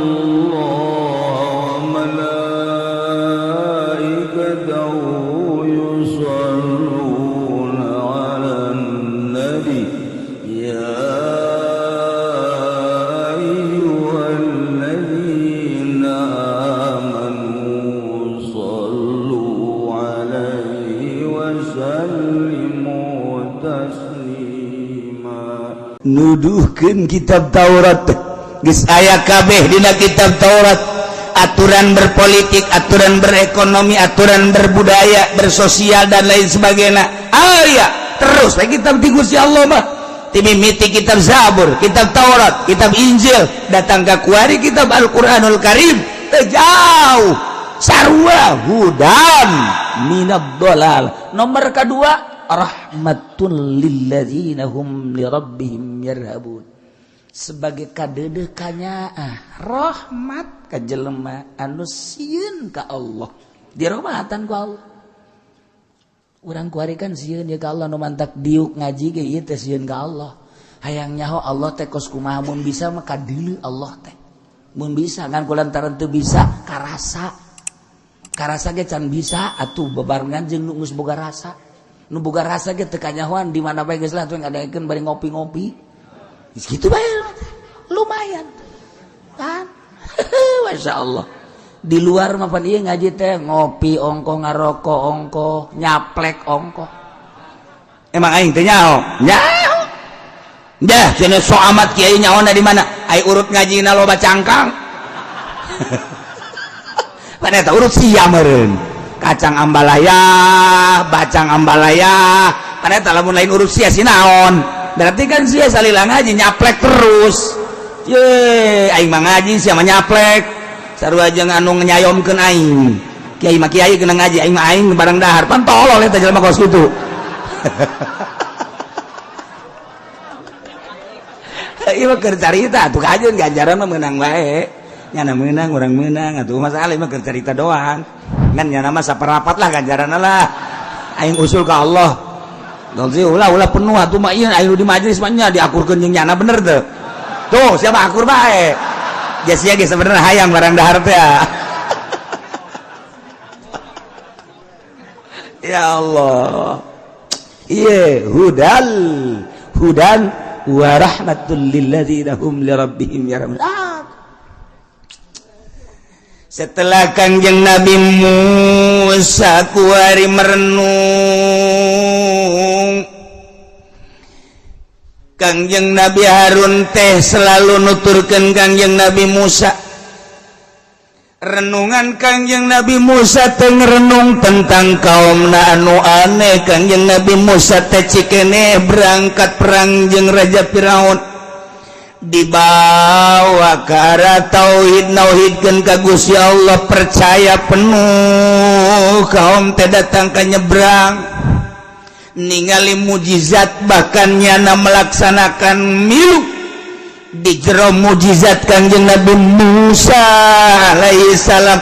الله وملائكته يصلون على النبي يا أيها الذين آمنوا صلوا عليه وسلموا تسليما. Nuduhkeun kitab Taurat teh geus aya kabeh dina kitab Taurat, aturan berpolitik, aturan berekonomi, aturan berbudaya, bersosial, dan lain sebagainya. Aya terus lagi kitab di Gusti Allah mah, ti mimiti kitab Zabur, kitab Taurat, kitab Injil, datang ke kuari kitab Al-Qur'anul Karim, teu jauh, sarua hudan minad dolal. Nomor kedua, rahmatul lilladzina hum li rabbihim yarhabun, sebagai kadeudeuh kanyaah, rahmat ka jelema anu sieun ka Allah, dirahmatan ku Allah. Urang kuari kan sieun ya ka Allah, nu mantak diuk ngaji ge ieu teh sieun ka Allah, hayang nyaho Allah teh kos kumaha. Mun bisa mah kadeuleu Allah teh, mun bisa. Ngan kulantaran teu bisa, karasa karasa ge can bisa atuh bebarengan jeung nu geus boga rasa. Nu boga rasa ge teu kanyahoan di mana bae, geus lah tuh ngadaekeun bari ngopi-ngopi gitu bae, lumayan kan. Masya Allah, di luar mah pan ieu ngaji teh ngopi ongko, ngarokok ongko, nyaplek ongko. Emang aing teh nyaho nyaho dah cenah, so amat kiai nyaho di mana ai urut ngajina loba cangkang. Pan eta urut sia meureun, kacang ambalaya, bacang ambalaya. Pan eta lamun lain urut sia si naon? Berarti kan sia salila ngaji nyaplek terus ye. Aing mah ngaji, sia mah nyaplek, sarua jeung anu nyayomkeun aing. Kiai mah kiai kena ngaji, aing mah aing barang dahar. Pan tolol eta jelema kos kitu. Ieu mah keur carita atuh, kajeun ganjaran mah meunang wae, nyana meunang, urang meunang atuh. Masalah mah keur carita doang, ngan nyana mah saperapat lah ganjaranna lah. Aing usul ka Allah. Dong sih, ulah ulah penuh atuh mah ieu aing di majelis mah nya diakurkeun jeung nyana, bener teu? Tuh, siapa akur bae. Sia ge sebenarnya hayang barang dahar teh. Ya Allah. Ieu hudal hudan wa rahmatul lilladzina hum li rabbihim yarhamun. Ah. Setelah Kangjeng Nabi Musa kuari merenung, Kangjeng Nabi Harun teh selalu nuturkeun Kangjeng Nabi Musa. Renungan Kangjeng Nabi Musa teh ngerenung tentang kaum na anu aneh. Kangjeng Nabi Musa teh cikene berangkat perang jeung Raja Firaun, dibawa ke arah tauhid, nauhidkeun ka Gusti Allah, percaya penuh. Kaum teh datang ka nyebrang, ningali mujizat, bahkan nyana melaksanakan milu di jero mujizat Kangjeng Nabi Musa alaihi salam.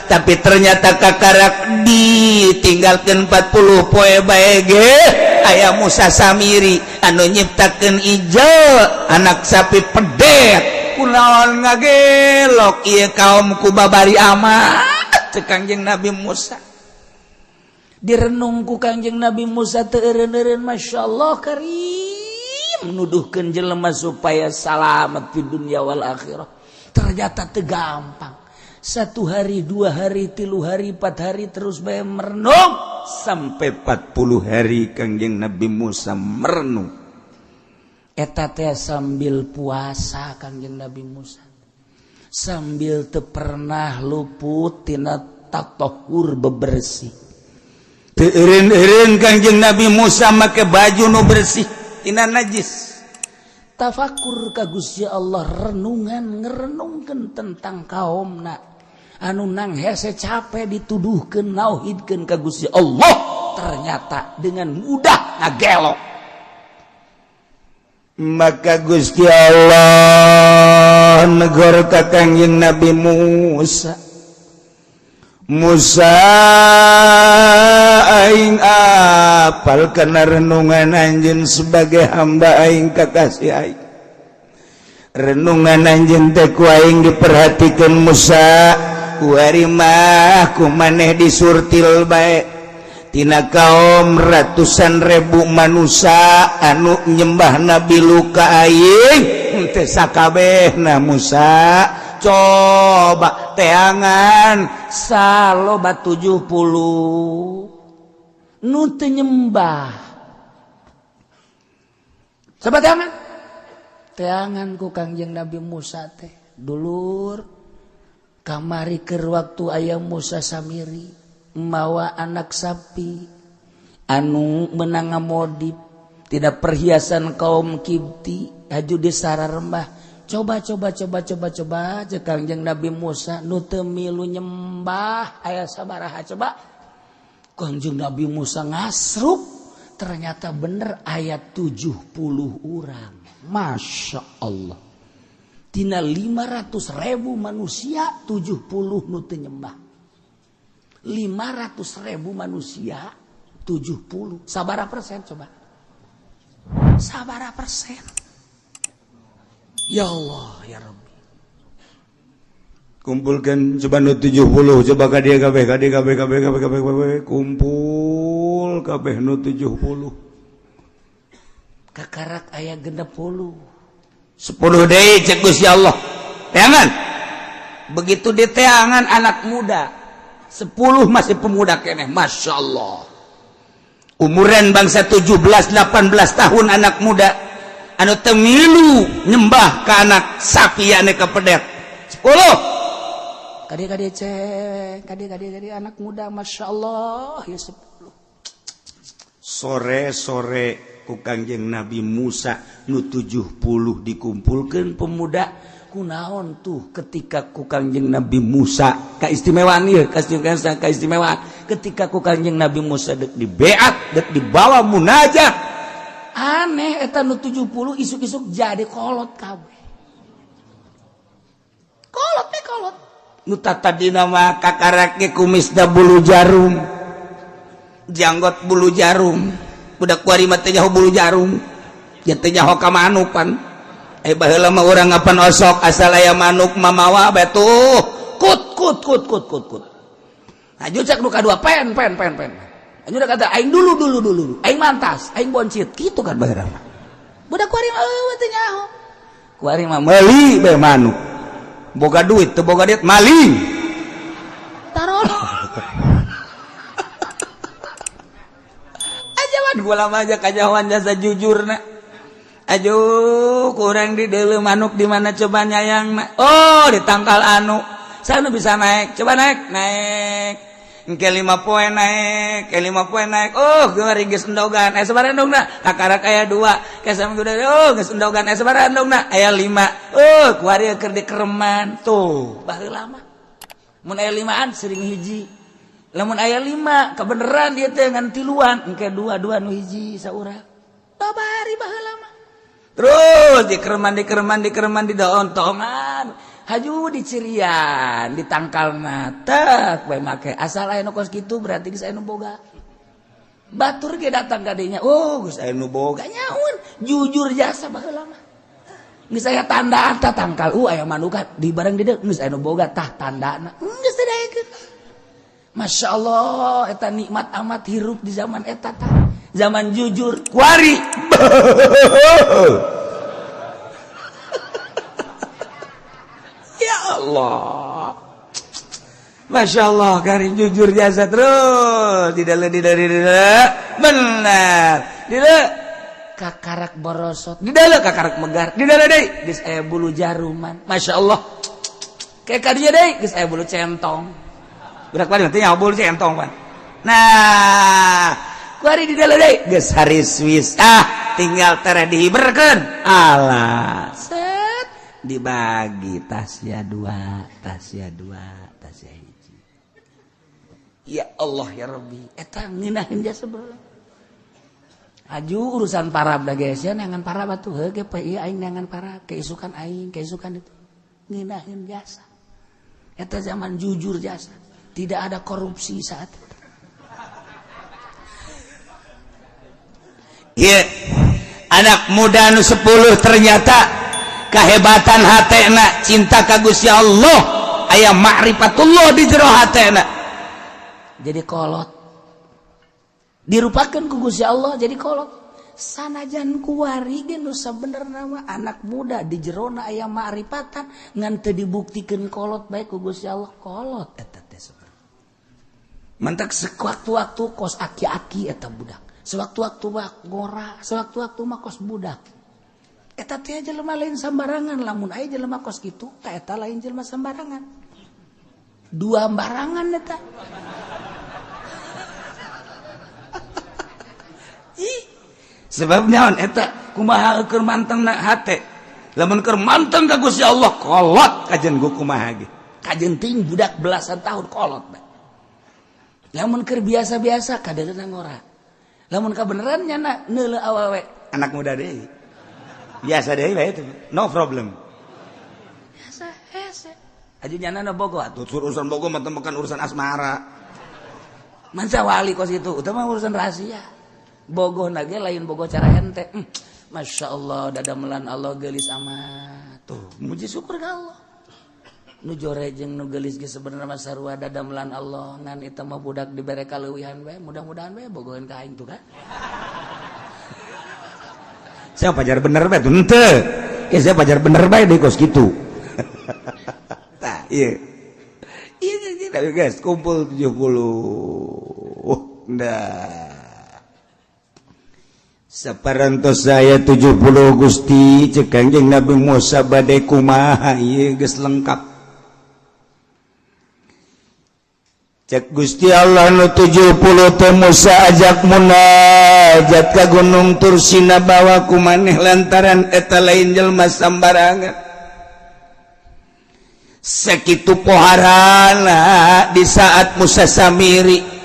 Tapi ternyata kakarak ditinggalkan 40 poe bae ge aya Musa Samiri anu nyiptakeun ijo anak sapi pedet. Kunaon ngagelok ieu kaum ku babari amat, cek Kangjeng Nabi Musa. Direnung ku Kangjeng Nabi Musa teu eureun-eureun, Masya Allah karim, nuduhkeun jelema supaya salamat di dunia wal akhirah. Ternyata teu gampang. Satu hari, 2 hari, 3 hari, 4 hari, terus bae merenung sampai 40 hari Kangjeng Nabi Musa merenung. Eta teh sambil puasa Kangjeng Nabi Musa, sambil teu pernah luput tina tatohur, bebersih. Teu eureun-eureun Kangjeng Nabi Musa make baju nu bersih tina najis. Tafakur ka Gusti Allah, renungan, ngerenungkeun tentang kaumna anu nang hese capek dituduhkeun nauhidkeun ka Gusti Allah, ternyata dengan mudah ngagelok. Maka Gusti Allah negor ka Kangjeng Nabi Musa, "Musa, aing apal kana renungan anjeun sebagai hamba aing, kakasih aing." Renungan anjeun teh ku aing diperhatikeun Musa. Kuari mah ku maneh disurtil bae tina kaum ratusan ribu manusia anu nyembah Nabi Lut ka aing teu sakabehna Musa. Coba teangan saloba 70 nu teu nyembah. Coba teangan, teangan ku Kangjeng Nabi Musa teh dulur kamari keur waktu aya Musa Samiri mawa anak sapi anu menang ngamodip tidak perhiasan kaum Kibti haju di sararembah. Coba coba coba coba coba cek Kangjeng Nabi Musa nu teu milu nyembah aya sabaraha coba. Kangjeng Nabi Musa ngasruk ternyata bener ayat 70 orang. Masya Allah. Tina 500.000 manusia 70 nu teu nyembah. 500.000 manusia 70. Sabaraha persen coba? Sabaraha persen? Ya Allah ya Rabbi. Kumpulkan coba nu 70 coba ka dieu kabeh ka dieu kabeh kabeh kabeh kabeh kabeh kumpul kabeh nu 70. Kakarak aya 60. 10 deui cek Gusti Allah. Teangan. Begitu diteangan anak muda 10 masih pemuda keneh, Masya Allah. Umuran bangsa 17 18 tahun anak muda anu teu milu nyembah ke anak sapi anu kepedet 10. Kade kade cek, kade kade kade anak muda, Masya Allah ya 10. Sore-sore ku Kangjeng Nabi Musa nu 70 dikumpulkan pemuda kunaon tuh ketika ku Kangjeng Nabi Musa keistimewaan ieu keistimewaan ketika ku Kangjeng Nabi Musa dek dibeat dek dibawa munajat aneh eta nu 70 isuk-isuk jadi kolot kabeh. Kolot teh kolot. Nu tadina mah kakarak ge kumisna bulu jarum, janggot bulu jarum, budak kuari mah teu nyaho bulu jarum, ya teu nyaho ka manuk pan. Eh baheula mah urang ngapan osok asal aya manuk mamawa bae tuh kut kut kut kut kut kut. Aju cek nu kadua pen pen pen pen. Aju udah kata aing dulu dulu dulu, aing mantas, aing boncit kitu kan baheula mah. Budak kuari mah eueuh teu nyaho. Kuari mah meuli bae manuk. Boga duit teu boga duit maling. Taruh. Ajawan gua lama aja kajawan jasa jujurna. Aduh, kurang di deuleu manuk di mana coba nyayang na. Oh, di tangkal anu. Sana bisa naik. Coba naik, naik. Engke 5 poe naik, ke 5 poe naik. Oh, geus geus endogan. Sabaraha endogna? Kakarak aya 2. Ke sama udah oh, geus endogan. Sabaraha endogna? Aya 5. Oh, kuari keur dikereman. Tuh, baheula mah. Mun aya 5an sering hiji. Lamun aya 5 kebeneran dia teh ngan tiluan, engke 2 nu hiji saurang. Babari baheula mah. Terus dikereman dikereman dikereman di daontongan. Haju dicirian, ditangkalna tek we make. Asal aya nu kos kitu berarti geus aya nu boga. Batur ge datang ka dinya, oh geus aya nu boga nyaun, jujur jasa baheula mah. Geus aya tanda tah tangkal, aya manuka di bareng di dieu geus aya nu boga tah tandana. Geus teu daekeun. Masya Allah, eta nikmat amat hirup di zaman eta tah. Zaman jujur, kuari. Ya Allah. Masya Allah, karin jujur jasa terus. Tidak benar. Tidak kakarak borosot. Tidak kakarak megar. Tidak deui geus aya bulu jaruman. Masya Allah. Kayak kadinya deui geus aya bulu centong. Budak bari teh bulu centong pan. Nah, kuari di dalam deui geus hari Swiss. Ah, tinggal tere dihiberkeun. Alah, set dibagi tasya 2, tasya 2, tasya 1. Ya Allah ya Rabbi, eta ngeunaheun jasa baheula. Aju urusan parab da geus ya neangan parab atuh heuh ge poe ieu aing neangan parab, keisukan aing, keisukan itu. Ngeunaheun jasa. Eta zaman jujur jasa. Tidak ada korupsi saat itu. Iya, anak muda nu 10 ternyata Kahebatan hatena, cinta ka Gusti Allah, aya ma'rifatullah di jero hatena. Jadi kolot. Dirupakeun ku Gusti Allah jadi kolot. Sanajan kuari ge nu sabenerna mah anak muda di jerona aya ma'rifatan ngan teu dibuktikeun kolot bae ku Gusti Allah, kolot eta teh sebenarnya. Mantak sewaktu-waktu kos aki-aki eta budak. Sewaktu-waktu mah ngora, sewaktu-waktu mah kos budak. Eta teh jelema lain sambarangan, lamun aya jelema kos kitu, ta eta lain jelema sambarangan. Dua barangan eta. Ih, sebab naon eta kumaha keur mantengna hate. Lamun keur manteng ka Gusti Allah kolot kajen gu kumaha ge. Kajen ting budak belasan tahun kolot bae. Lamun keur biasa-biasa kadeuleunan ngora. Lamun kabeneran nyana neuleuh awewe anak muda deui. Biasa deui bae itu, no problem. Biasa hese. Aju nyana nu bogo atuh urusan bogo mah bukan urusan asmara. Manca wali kos itu, utama urusan rahasia. Bogoh nage lain bogoh cara ente. Masya Allah dadamelan Allah geulis amat. Tuh, muji syukur ka Allah. Nu jore jeung nu geulis ge sebenarnya mah sarua dadamelan Allah, ngan eta mah budak dibere kaleuwihan bae, mudah-mudahan bae bogoheun ka aing tuh kan. Saya pajar bener bae tuh henteu. Ya saya pajar bener bae deui kos kitu. Tah, ieu. Ieu tapi guys, kumpul 70. Nah. Saparantos saya 70 Gusti cek Kangjeng Nabi Musa bade kumaha ieu geus lengkap. Cek Gusti Allah nu 70 teh Musa ajak munajat ka Gunung Tursina bawa ku maneh lantaran eta lain jelema sambarangan. Sakitu poharana di saat Musa Samiri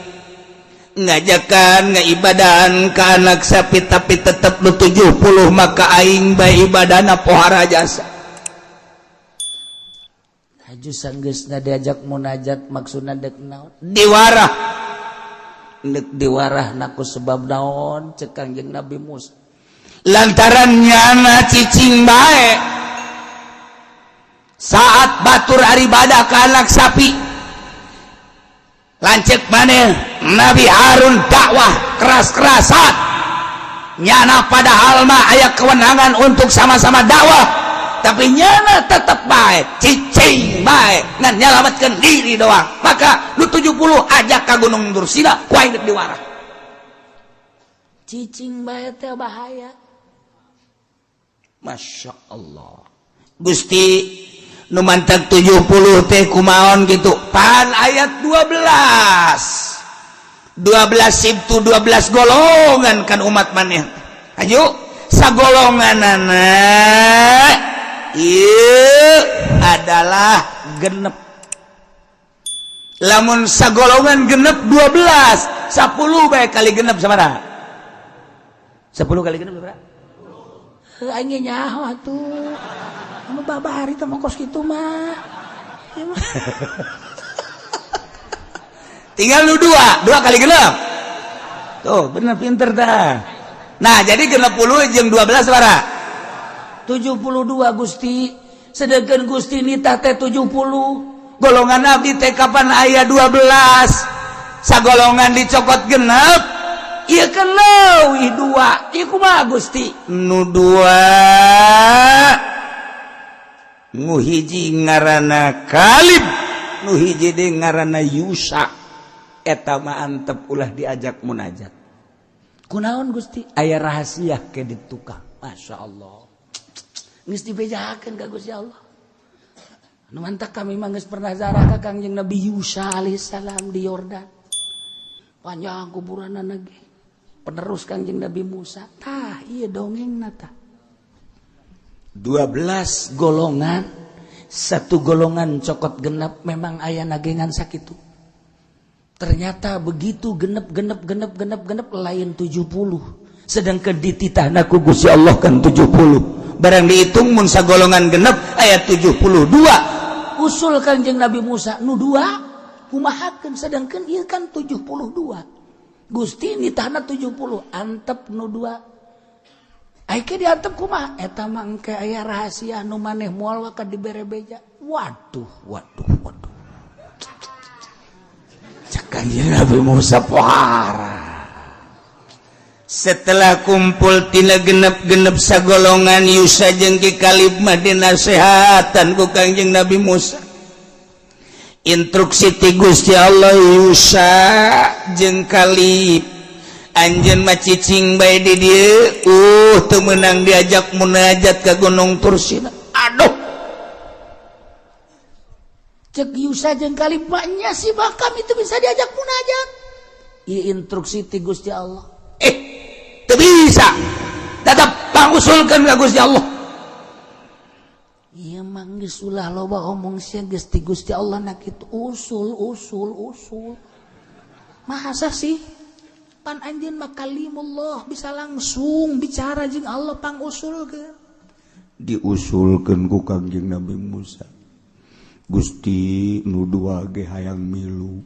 ngajakan ngaibadahan ka anak sapi tapi tetep nu 70 maka aing bae ibadahna pohara jasa. Haju sanggeusna diajak munajat maksudna deuk naon? Diwarah. Deuk diwarah ku sebab naon cek Kangjeng Nabi Musa. Lantaran nyana cicing bae saat batur aribadah ka anak sapi. Lanceuk maneh Nabi Harun dakwah keras-kerasan nyana padahal mah aya kewenangan untuk sama-sama dakwah tapi nyana tetep bae cicing bae ngan nyalametkeun diri doang. Maka nu 70 ajak ka Gunung Tursina ku aing deuk diwarah. Cicing bae teh bahaya. Masya Allah Gusti nu mantap 70 teh kumaon gitu pan ayat 12 12 sibtu 12 golongan kan umat maneh. Ayo sagolonganana ieu adalah genep. Lamun sagolongan genep 12 10 bae kali genep sabaraha? 10 kali genep sabaraha? Heuh aing ge nyaho atuh. Anu babari teh mah kos kitu mah. Tinggal lu 2 kali genep. Tuh, bener pinter dah. Nah, jadi 60 jeung 12 sabaraha? 72 Gusti. Sedangkan Gusti nitah teh 70. Golongan abdi teh kapan aya 12. Sagolongan dicokot genep. Ieu kan leuwih 2. Ieu kumaha Gusti? Nu 2 nu hiji ngaranna Kalib, nu hiji deui ngaranna Yusa. Eta mah antep ulah diajak munajat. Kunaon Gusti? Aya rahasia ke ditukang. Masya Allah. Geus dibejakeun ka Gusti Allah. Nu mantak kami mah geus pernah zarah ka Kangjeng Nabi Yusa alaihissalam di Yordan. Panjang kuburanna ge. Penerus Kangjeng Nabi Musa. Tah, ieu dongengna tah. 12 golongan, satu golongan cokot genep memang aya nagengan sakitu. Ternyata begitu genep genep genep genep genep lain 70. Sedangkan dititahna ku Gusti Allah kan 70. Barang dihitung mun sagolongan genep aya 72. Usul Kangjeng Nabi Musa nu 2 kumahakeun sedangkan ieu kan 72. Gusti nitahna 70 antep nu 2. Aike diantep kumaha eta mah, engke aya rahasia nu maneh moal waka dibere beja. Waduh, waduh, waduh, cek Kanjeng Nabi Musa, pohara. Setelah kumpul tina genep-genep sagolongan, Yusa jeung Ki Kalib mah dinasehatan ku Kangjeng Nabi Musa. Instruksi ti Gusti Allah, Yusa jeung Kalib, anjeun mah cicing bae di dieu, teu meunang diajak munajat ke Gunung Tursina. Aduh, Cek Yusa jeung Kalib, nya sih bah, kami itu bisa diajak munajat. Ieu instruksi ti Gusti Allah. Eh, teu bisa, tetap pangusulkeun ka Gusti Allah. Ieu mah geus ulah loba omong sia, geus ti Gusti Allah nak kitu, usul, usul, usul. Masa sih, pan anjeun mah kalimullah, bisa langsung bicara jeung Allah, pangusulkeun. Diusulkeun ku Kangjeng Nabi Musa, Gusti, nu dua ge hayang milu,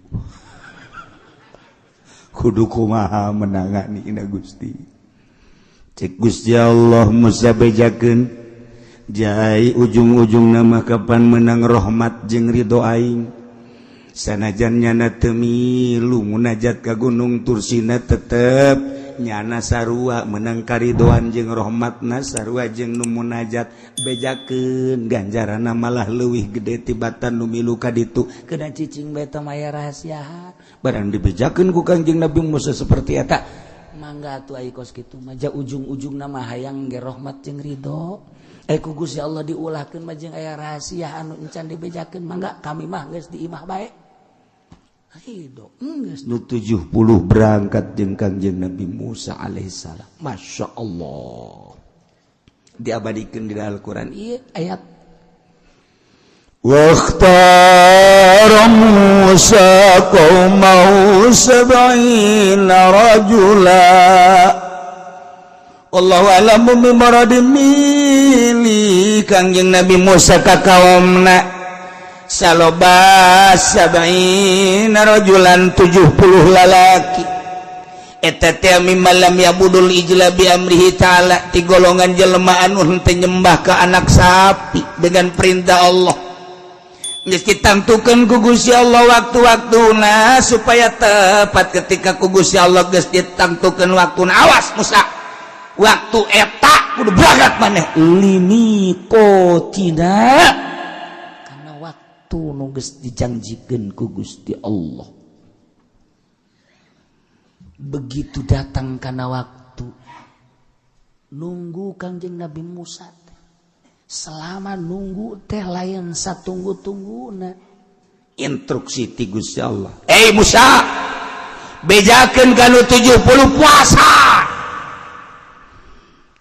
kudu kumaha menangani ina, Gusti? Cek Gusti Allah, Musa, bejakeun jai, ujung-ujung nama kapan menang rahmat jeung ridho aing. Sanajan nyana teu milu munajat ka Gunung Tursina, tetep nyana sarua menang karidoan jeung rahmatna, sarua jeung nu munajat. Bejakeun, ganjaranna malah leuwih gede tibatan nu milu ka ditu. Kena cicing bae teh maya rahasia. Barang dibejakeun ku Kangjeng Nabi Musa seperti eta, Mangga atuh, ai kos kitu mah ja ujung-ujung nama hayang ge rahmat jeung ridho. Eh, ku Gusti Allah diulahkeun mah jeung aya rahasia anu encan dibejakeun, mangga kami mah geus di imah bae. Ridho geus. Nu 70 berangkat jeung Kangjeng Nabi Musa alaihissalam. Masya Allah, diabadikan di Al-Quran ieu ayat. واختار موسى قومه 70 رجلا. Allahu a'lamu bimuradi. Milih Kangjeng Nabi Musa ka kaumna saloba 70 rajulan, 70 lalaki. Eta teh mimman lam ya'budul ijla bi amrihi ta'ala, ti golongan jelema anu henteu nyembah ka anak sapi dengan perintah Allah. Geus ditantukeun ku Gusti Allah waktu-waktuna supaya tepat. Ketika ku Gusti Allah geus ditantukeun waktuna, awas Musa, waktu eta kudu berangkat maneh Limiqatina, karena waktu nu geus dijanjikeun ku Gusti Allah. Begitu datang karena waktu, nunggu Kangjeng Nabi Musa teh. Selama nunggu teh lain satunggu-tungguna. Instruksi ti Gusti Allah, eh Musa, bejakeun kanu 70, puasa.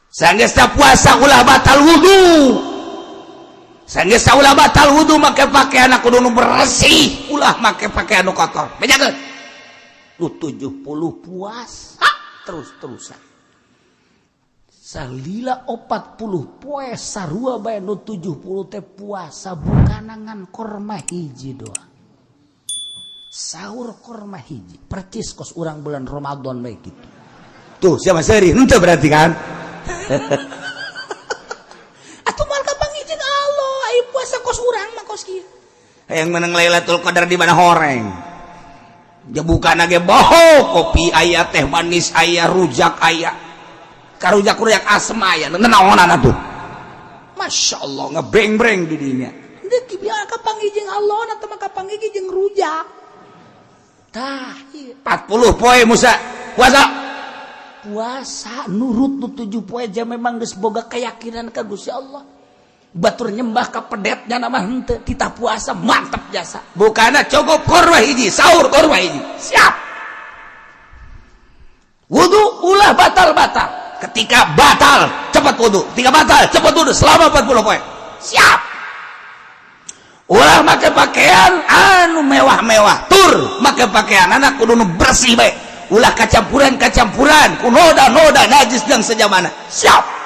Sanggeus puasa, ulah batal wudu. Sanggeus ulah batal wudu, make pakaian kudu nu bersih, ulah make pakaian nu kotor. Bejakeun nu 70 puasa terus-terusan salila 40 poe, sarua bae nu 70 teh puasa, bukan ngan korma hiji doang, sahur korma hiji, percis kos urang bulan Ramadan bae gitu. Tuh, siapa seri henteu berarti kan? Atuh moal kapanggih jeung Allah ai puasa kos urang mah kos kieu. Hayang menang Lailatul Qadar di mana horeng. Ja buka ge boho, kopi aya, teh manis aya, rujak aya. Karujak-rujak asem aya. Naonan atuh? Masya Allah, ngebreng-breng di dinya. Deuk biar kapanggih jeung Allah atau mah kapanggih jeung rujak. Tah, ieu. 40 poe Musa puasa. Puasa nurut nu 7 poe ja memang geus boga keyakinan ka Gusti Allah. Batur nyembah ka pedetnya nama henteu, titah puasa mantap jasa. Bukana cukup korma hiji, sahur korma hiji. Siap. Wudu ulah batal-batal. Ketika batal, cepat wudu. Ketika batal, cepat wudu selama 40 poe. Siap. Ulah make pakaian anu mewah-mewah. Tur make pakaian anak kudu nu bersih bae. Ulah kacampuran-kacampuran, ku noda-noda najis dan sejamana. Siap.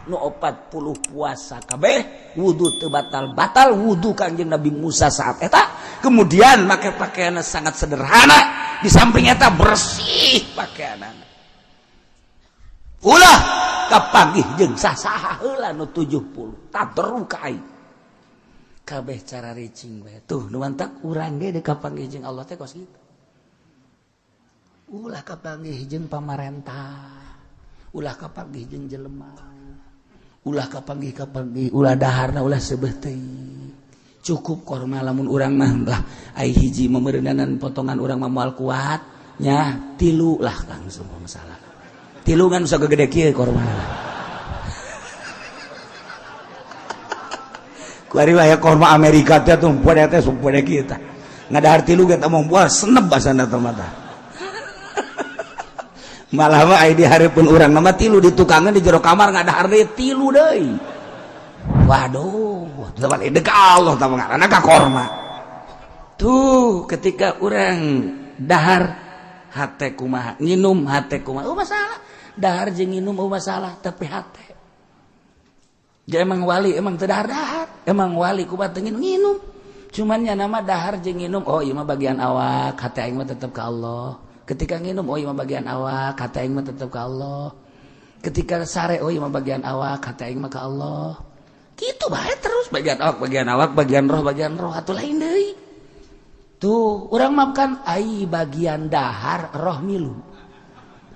Nu 40 puasa kabeh, wudu teu batal-batal wudu Kangjeng Nabi Musa saat eta. Kemudian make pakaian sangat sederhana, di samping eta bersih pakaian. Ulah Kapanggih jeung sasaha heula nu 70 taderu ka aing. Kabeh cara ricing we. Tuh nu mantak urang ge kapanggih jeung Allah teh kos kitu. Ulah kapanggih jeung pamarentah. Ulah kapanggih jeung jelema. Ulah kapanggih-kapanggih, ulah daharna ulah seubeuh teuing. Cukup korma lamun urang mah lah ai hiji memeureunanan potongan urang mah moal kuat nya tilu lah langsung masalah. Tilu kan bisa gede kieu korma. Kuari aya korma Amerika teh tuh poe teh poe kieu tah. Ngadahar tilu ge teh moal seneb basana teh mah. Malah mah ai di hareupeun urang mah tilu di tukangan di jero kamar ngadahar deui tilu deui. Waduh, teu dek Allah tah ngaranna ka korma. Tuh ketika urang dahar hate kumaha, nginum hate kumaha, oh masalah. Dahar jeung nginum oh masalah, tapi hate. Ja emang wali emang teu dahar-dahar, emang wali kumaha teu nginum. Cuman nya nama dahar jeung nginum, oh ieu mah bagian awak, hate aing mah tetep ka Allah. Ketika nginum, oh ieu mah bagian awak, hate aing mah tetep ka Allah. Ketika sare, oh ieu mah bagian awak, hate aing mah ka Allah. Gitu bae terus bagian awak, bagian awak, bagian roh atuh lain deui. Tuh, urang mah kan ai bagian dahar roh milu.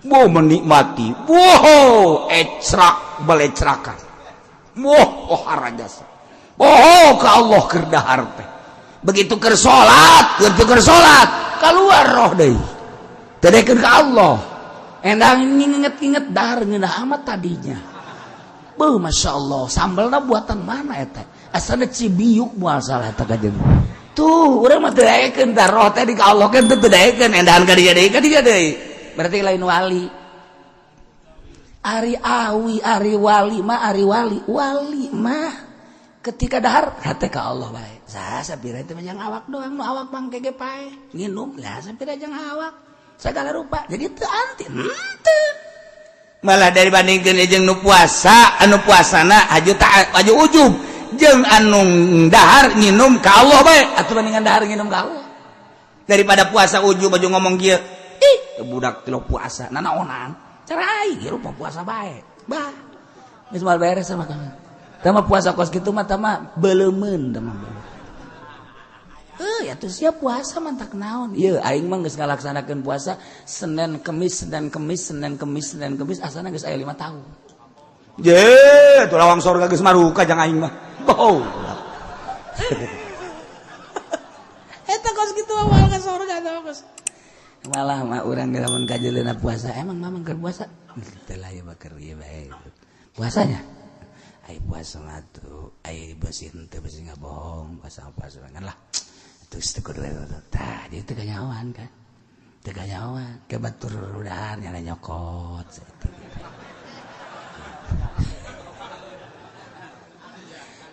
Mau menikmati. Wow, ecrak balecrakan. Wah, oh harajasa. Oh, ka Allah keur dahar teh. Begitu keur salat, keluar roh deui. Teu dekeun ka Allah. Endang nginget-nginget dahar ngeunah amat tadinya. Beuh, Masya Allah, sambelna buatan mana eta? Asana Cibiuk moal salah eta kajeun. Tuh, urang mah teu daekeun tah roh teh di ka Allah kan teu daekeun endahan ka dieu deui ka dieu deui. Berarti lain wali. Ari awi, ari wali mah ari wali, wali mah ketika dahar hate ka Allah bae. Saha sapira teh mah jang awak doang, nu awak mangke ge pae. Nginum lah sapira jang awak. Segala rupa. Jadi teu anti henteu. Malah dibandingkeun jeung nu puasa, anu puasana haju ta haju ujub jeung anu dahar nginum ka Allah bae. Atuh bandingan dahar nginum ka Allah. Daripada puasa ujub baju ngomong kieu. Ih, budak teu puasa nanaonan. Cara aing rupa puasa bae. Bah. Geus moal beres sama kamu. Tah mah puasa kos kitu mah tah mah beleumeun tah mah. Ya tuh siap puasa mantak naon. Ieu aing mah geus ngalaksanakeun puasa Senin Kemis Senin Kemis Senin Kemis Senin Kemis asana geus aya 5 tahun. Je, tuh lawang sorga geus maruka jang aing mah. Boh. Eta kos kitu mah moal ka sorga tah kos. Malah mah urang ge lamun kajeleuna puasa, emang mamang keur puasa? Teu lah ieu mah keur ieu bae. Puasanya? Ai puasa mah tuh, ai beusi henteu beusi ngabohong, puasa-puasa ngan lah. Terus teu kudu tah, jadi teu kanyahoan kan. Teu kanyahoan, ke batur dahar nyala nyokot.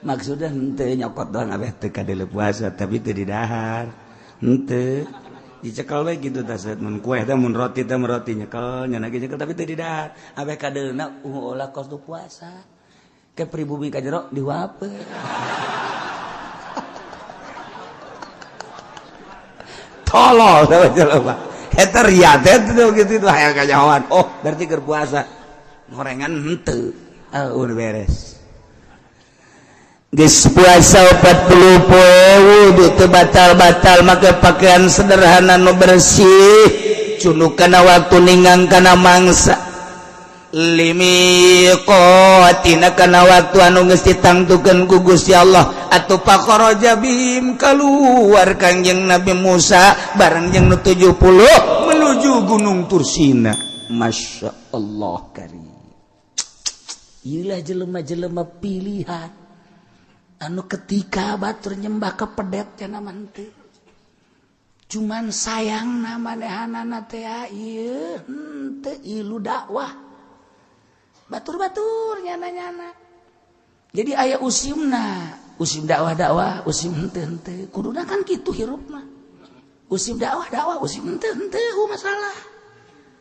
Maksudnya henteu nyokot doang abeh teu kadeuleu puasa, tapi teu didahar. Henteu dicekel we gitu tah mun kue teh mun roti teh mun roti nyekel nya ge nyekel tapi teu didahar. Abeh kadeulna ulah kos tu puasa. Ke pribumi ka jero diwape. Tolol coba. Eta ria teh tuh gitu itu hayang kanyahoan. Oh, berarti keur puasa. Gorengan henteu. Ah, udah beres. Geus puasa 40 poe wudu teu batal-batal make pakaian sederhana nu bersih cunuk kana waktu ninggang kana mangsa limiqatina kana waktu anu geus ditangtukeun ku Gusti Allah atuh pakharaja bihim kaluar Kangjeng Nabi Musa bareng jeung nu 70 menuju Gunung Tursina. Masya Allah karim. Ieulah jelema-jelema pilihan anu ketika batur nyembah kepedet cenah mah henteu. Cuman sayang manehanana teh ieu henteu ilu dakwah. Batur-batur nyana-nyana. Jadi aya usimna, usim dakwah-dakwah, usim henteu-henteu. Kuduna kan kitu hirup mah. Usim dakwah-dakwah, usim henteu-henteu masalah.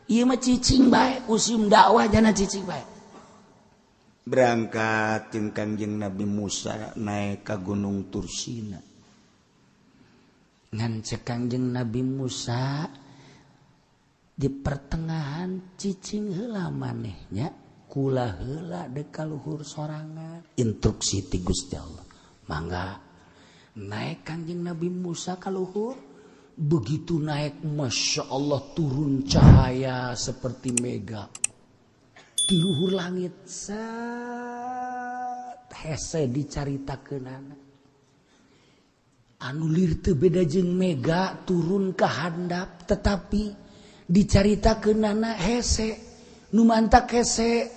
Ieu mah cicing bae, usim dakwah jana cicing bae. Berangkat jeung Kangjeng Nabi Musa naik ka Gunung Tursina. Ngan cek Kangjeng Nabi Musa di pertengahan cicing heula manehnya. Kula heula dek ka luhur sorangan. Instruksi ti Gusti Allah. Mangga naik Kangjeng Nabi Musa ka luhur. Begitu naik, Masya Allah, turun cahaya seperti mega di luhur langit. Set hese dicaritakeunana. Anu lir teu beda jeung mega turun ke handap, tetapi dicaritakeunana hese. Nu mantak hese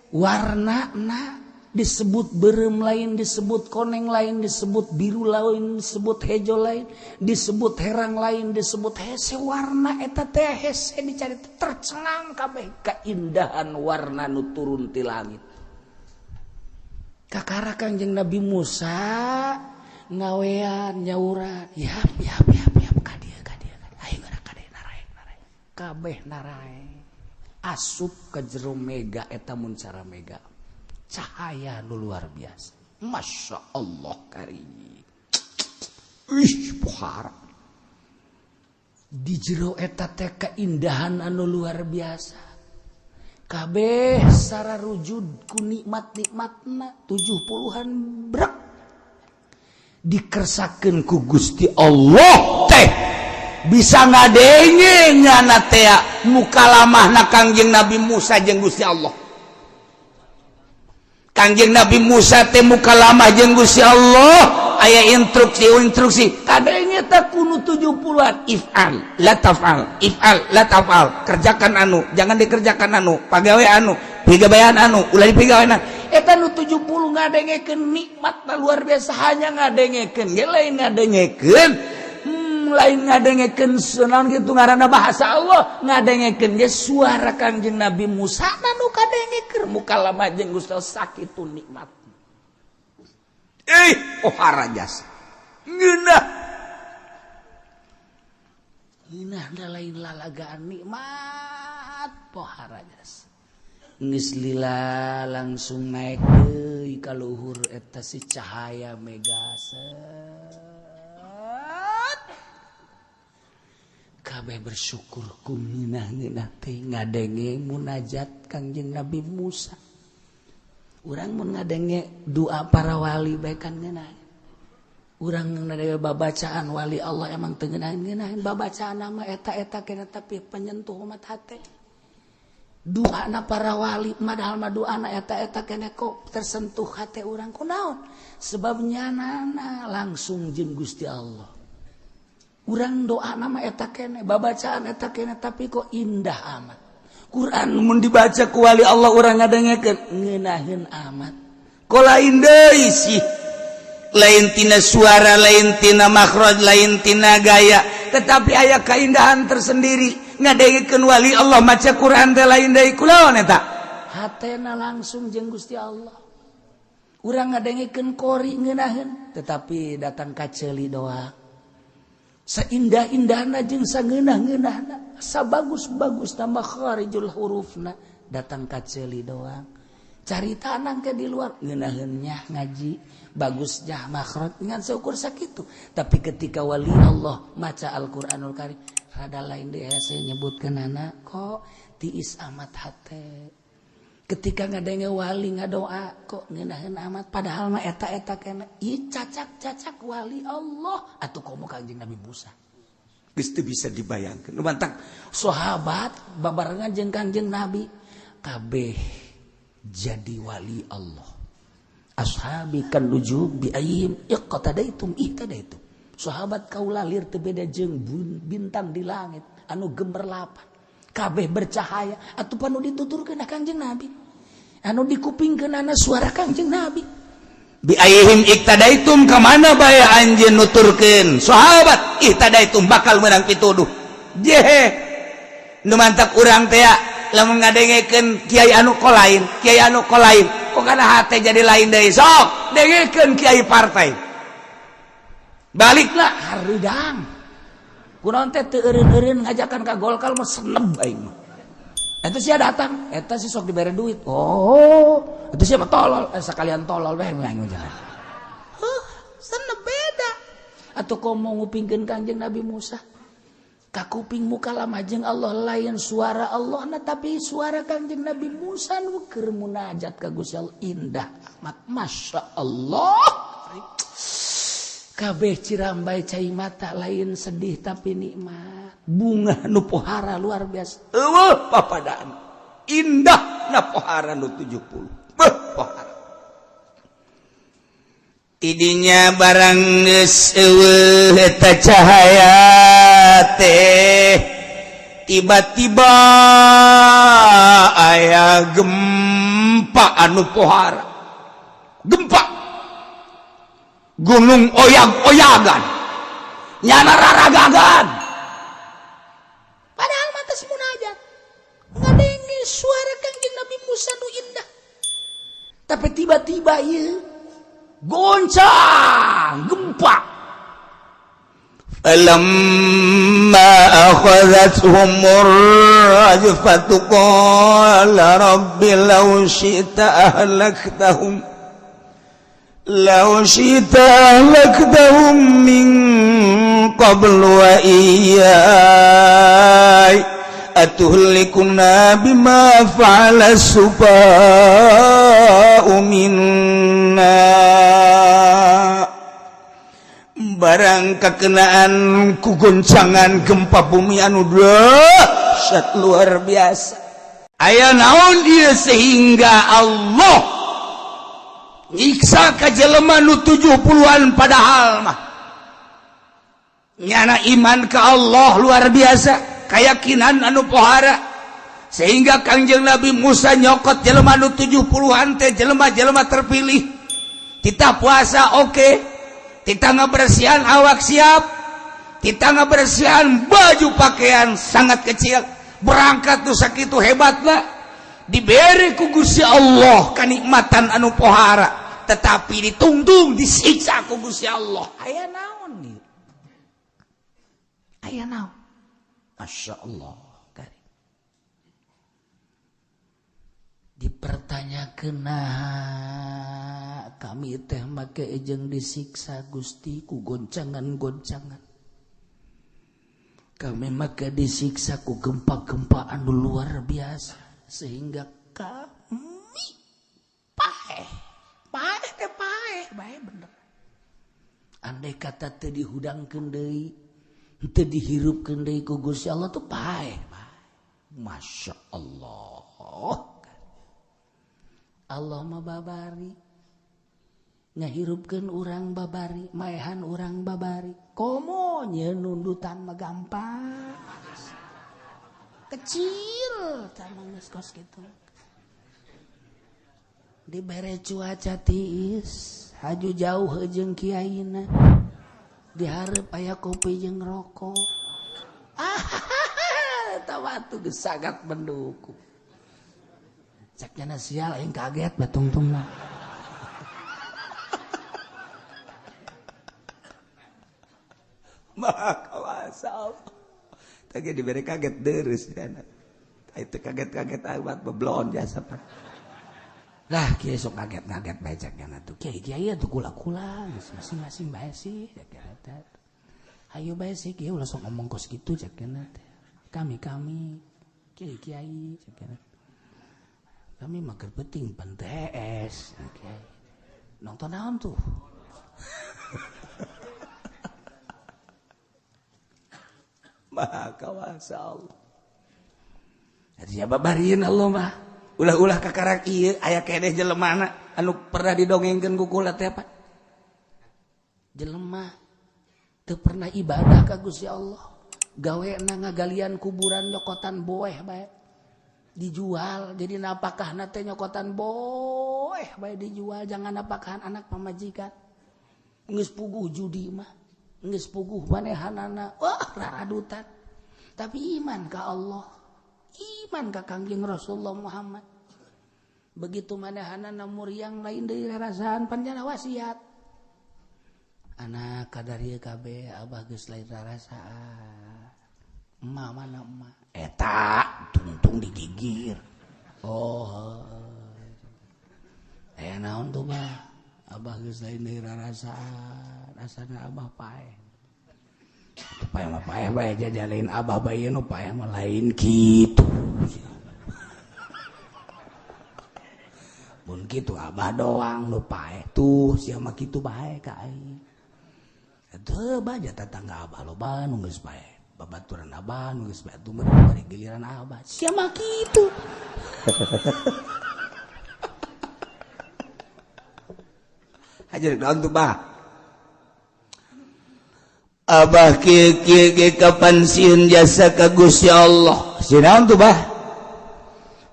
warnana disebut berem lain, disebut koneng lain, disebut biru lain, disebut hejo lain, disebut herang lain, disebut hese warna eta teh hese dicari tercengang kabeh keindahan warna nu turun ti langit. Kakara Kangjeng Nabi Musa ngawean nyauran, yap yap yap yap ka dieu ka dieu ayo geura ka dieu naraek naraek kabeh naraek asup ka jero mega eta mun cara mega cahaya nu luar biasa. Masya Allah karim. Ih, pohara. Di jero eta teh keindahan anu luar biasa. Kabeh sararujud ku nikmat-nikmatna 70-an brek dikersakeun ku Gusti Allah teh bisa ngadenge nyana teh mukalamahna Kangjeng Nabi Musa jeung Gusti Allah. Kangjeng Nabi Musa teh mukalamah jeung Gusti Allah aya instruksi-instruksi kadenge teh kuno 70-an if'al la taf'al if'al la taf'al kerjakan anu jangan dikerjakan anu pagawe anu pigawean anu ulah dipigawean eta nu 70 ngadengekeun nikmat luar biasa hanya ngadengekeun ge lain ngadengekeun lain ngadengekeun naon kitu ngaranna bahasa Allah ngadengekeun ge suara Kangjeng Nabi Musa nu kadengekeun mukalamah jeung Gusti Allah sakitu nikmat. Pohara jasa ngeunah ngeunah da lain lalagaan nikmat pohara jasa geus lila langsung naik deui ka luhur eta si cahaya mega set kabeh bersyukur ku ngeunah-ngeunah teh ngadenge munajat Kangjeng Nabi Musa. Urang mun ngadenge doa para wali bae kan ngeunah. Urang ngadenge babacaan wali Allah emang teu ngeunahin babacaan mah eta-eta kena tapi penyentuh umat hate. Doana para wali padahal mah doana eta-eta kena kok tersentuh hate urang kunaon? Sebab nyanana langsung jeung Gusti Allah. Urang doana mah eta kene, babacaan eta kene tapi kok indah amat. Quran mun dibaca ku wali Allah urang ngadengekeun ngeunaheun amat. Ko lain deui sih. Lain tina suara, lain tina makhraj, lain tina gaya, tetapi aya keindahan tersendiri. Ngadengekeun wali Allah maca Quran teh lain deui kulaon eta. Hatena langsung jeung Gusti Allah. Urang ngadengekeun qori ngeunaheun, tetapi datang ka ceuli doa. Saindah-indahna jeung sangeunah-ngeunahna, sabagus-bagusna makharijul hurufna datang ka ceuli doang. Carita nangke di luar ngeunaheun nyah ngaji, bagus nyah makhraj ngan seukur sakitu. Tapi ketika wali Allah maca Al-Qur'anul Karim, rada lain deui hese nyebutkeunana kok tiis amat hate. Ketika ngadenge wali ngadoa kok ngeunaheun amat padahal mah eta-eta kena ieu cacak-cacak wali Allah atuh komo Kangjeng Nabi Musa. Geus teu bisa dibayangkeun. Nu mantak sahabat babarengan jeung Kangjeng Nabi kabeh jadi wali Allah. Ashabi kan nujum bi ayyihim iqtadaitum ihtadaitum. Sahabat kaula lir teu beda jeung bintang di langit anu gemerlapan. Kabeh bercahaya atuh panu dituturkeun Kangjeng Nabi. Anu dikupingkeunana suara Kangjeng Nabi. Bi ayyihim iqtadaitum ka mana bae anjeun nuturkeun sahabat ihtadaitum bakal meunang pituduh. Jehe. Nu mantak urang teh lamun ngadengekeun kiai anu kolain, kiai anu kolain, kok kana hate jadi lain deui sok dengekeun kiai partai. Baliklah hareudang. Kunaon teh teu eureun-eureun ngajakan ka Golkar mah seneb aing mah. Eta sia datang, eta si sok dibere duit. Oh, itu sia mah tolol, sakalian tolol bae aing mah. Heuh, seneb beda. Atuh komo ngupingkeun Kangjeng Nabi Musa. Kakuping mukalama jeung Allah lain suara Allah na tapi suara Kangjeng Nabi Musa nu keur munajat ka Gusti Allah indah amat Masya Allah. Kabeh cirambai cai mata lain sedih tapi nikmat. Bunga nu pohara luar biasa. Eueuh papadaan. Indah na pohara nu 70. Beuh pohara. Tidinya barang geus eueuh eta cahaya teh tiba-tiba aya gempa anu pohara. Gempa gunung oyag-oyagan nyana raragagan padahal mah geus munajat ngadenge suara Kangjeng Nabi Musa nu indah tapi tiba-tiba ieu goncang gempa. Falamma akhadhathumur rajfatu qala rabbi law syi'ta ahlaktahum law syi'ta ahlaktahum min qablu wa iyyai atuhlikuna bima fa'ala as-sufaha'u minna. Barang kakenaan ku goncangan gempa bumi anu dahsyat luar biasa. Aya naon ieu sehingga Allah nyiksa ka jelema nu 70-an padahal mah nyana iman ka Allah luar biasa, keyakinan anu pohara sehingga Kangjeng Nabi Musa nyokot jelema nu 70-an teh jelema-jelema terpilih. Titah puasa oke, titah ngabersihan awak siap, titah ngabersihan baju pakaian sangat kecil, berangkat tuh sakitu hebatna diberi ku Gusti Allah kanikmatan anu pohara, tetapi ditungtung disiksa ku Gusti Allah. Aya naon ieu? Aya naon? Masya Allah. Dipertanyakeun kami teh make jeung disiksa Gusti ku goncangan-goncangan. Kami make disiksa ku gempa-gempa anu luar biasa sehingga kami paeh. Paeh teh paeh, bae bener. Andai kata teu dihudangkeun deui, teu dihirupkeun deui ku Gusti Allah tuh paeh. Masya Allah. Allah mah babari ngahirupkeun urang babari, maehan urang babari. Komo nyeun nundutan mah gampang. Kecil tah mah geus kos kitu. Dibere cuaca tiis, haju jauh jeung kiaina. Dihareup aya kopi jeung rokok. Ah, eta watu geus sangat mendukung. Ceknya sial aing kaget batungtung lah. Maha kuasa Allah. Tadi diberi kaget terus ya. Itu kaget-kaget amat beblon jasa pak. Lah kiai sok kaget-kaget bae ceknya tuh. Kiai-kiai atuh kula-kula masing-masing bae sih ceknya teh. Hayu bae sih kiai ulah sok ngomong kos kitu ceknya teh. Kami-kami kiai-kiai ceknya. Kami mager penting PTS. Okay. Nonton naon tuh? Maha kuasa Allah. Jadi siapa bariin Allah mah? Ulah-ulah kakarak ieu aya keneh jelemana anu pernah didongengkeun ku kula teh apa? Jelema teu pernah ibadah ka Gusti Allah. Gawena ngagalian kuburan nyokotan boeh bae. Dijual jadi napakahna teh nyokotan boeh bae dijual jangan napakahan anak pamajikan. Geus puguh judi mah, geus puguh manehanana, wah raradutan. Tapi iman ka Allah, iman ka Kangjeng Rasulullah Muhammad. Begitu manehanana muriang lain deui rarasaan panjana wasiat. Anak kadar ieu kabeh abah geus lain rarasaan. Emak mana emak? Eta tungtung digigir. Oh. Aya naon tuh bah? Abah geus lain deui rarasaan, asana abah paeh. Paeh mah paeh bae jajalain abah bae nu paeh mah lain kitu. Mun kitu abah doang nu paeh tuh sia mah kitu bae ka aing. Teu baja tetangga abah loba nu geus paeh. Babaturan abah nu geus paeh tuh bari giliran abah. Sia mah kitu. Hajar daun tuh bah. Abah kieu kieu ge kapan sieun jasa ka Gusti Allah. Sieun naon tuh bah?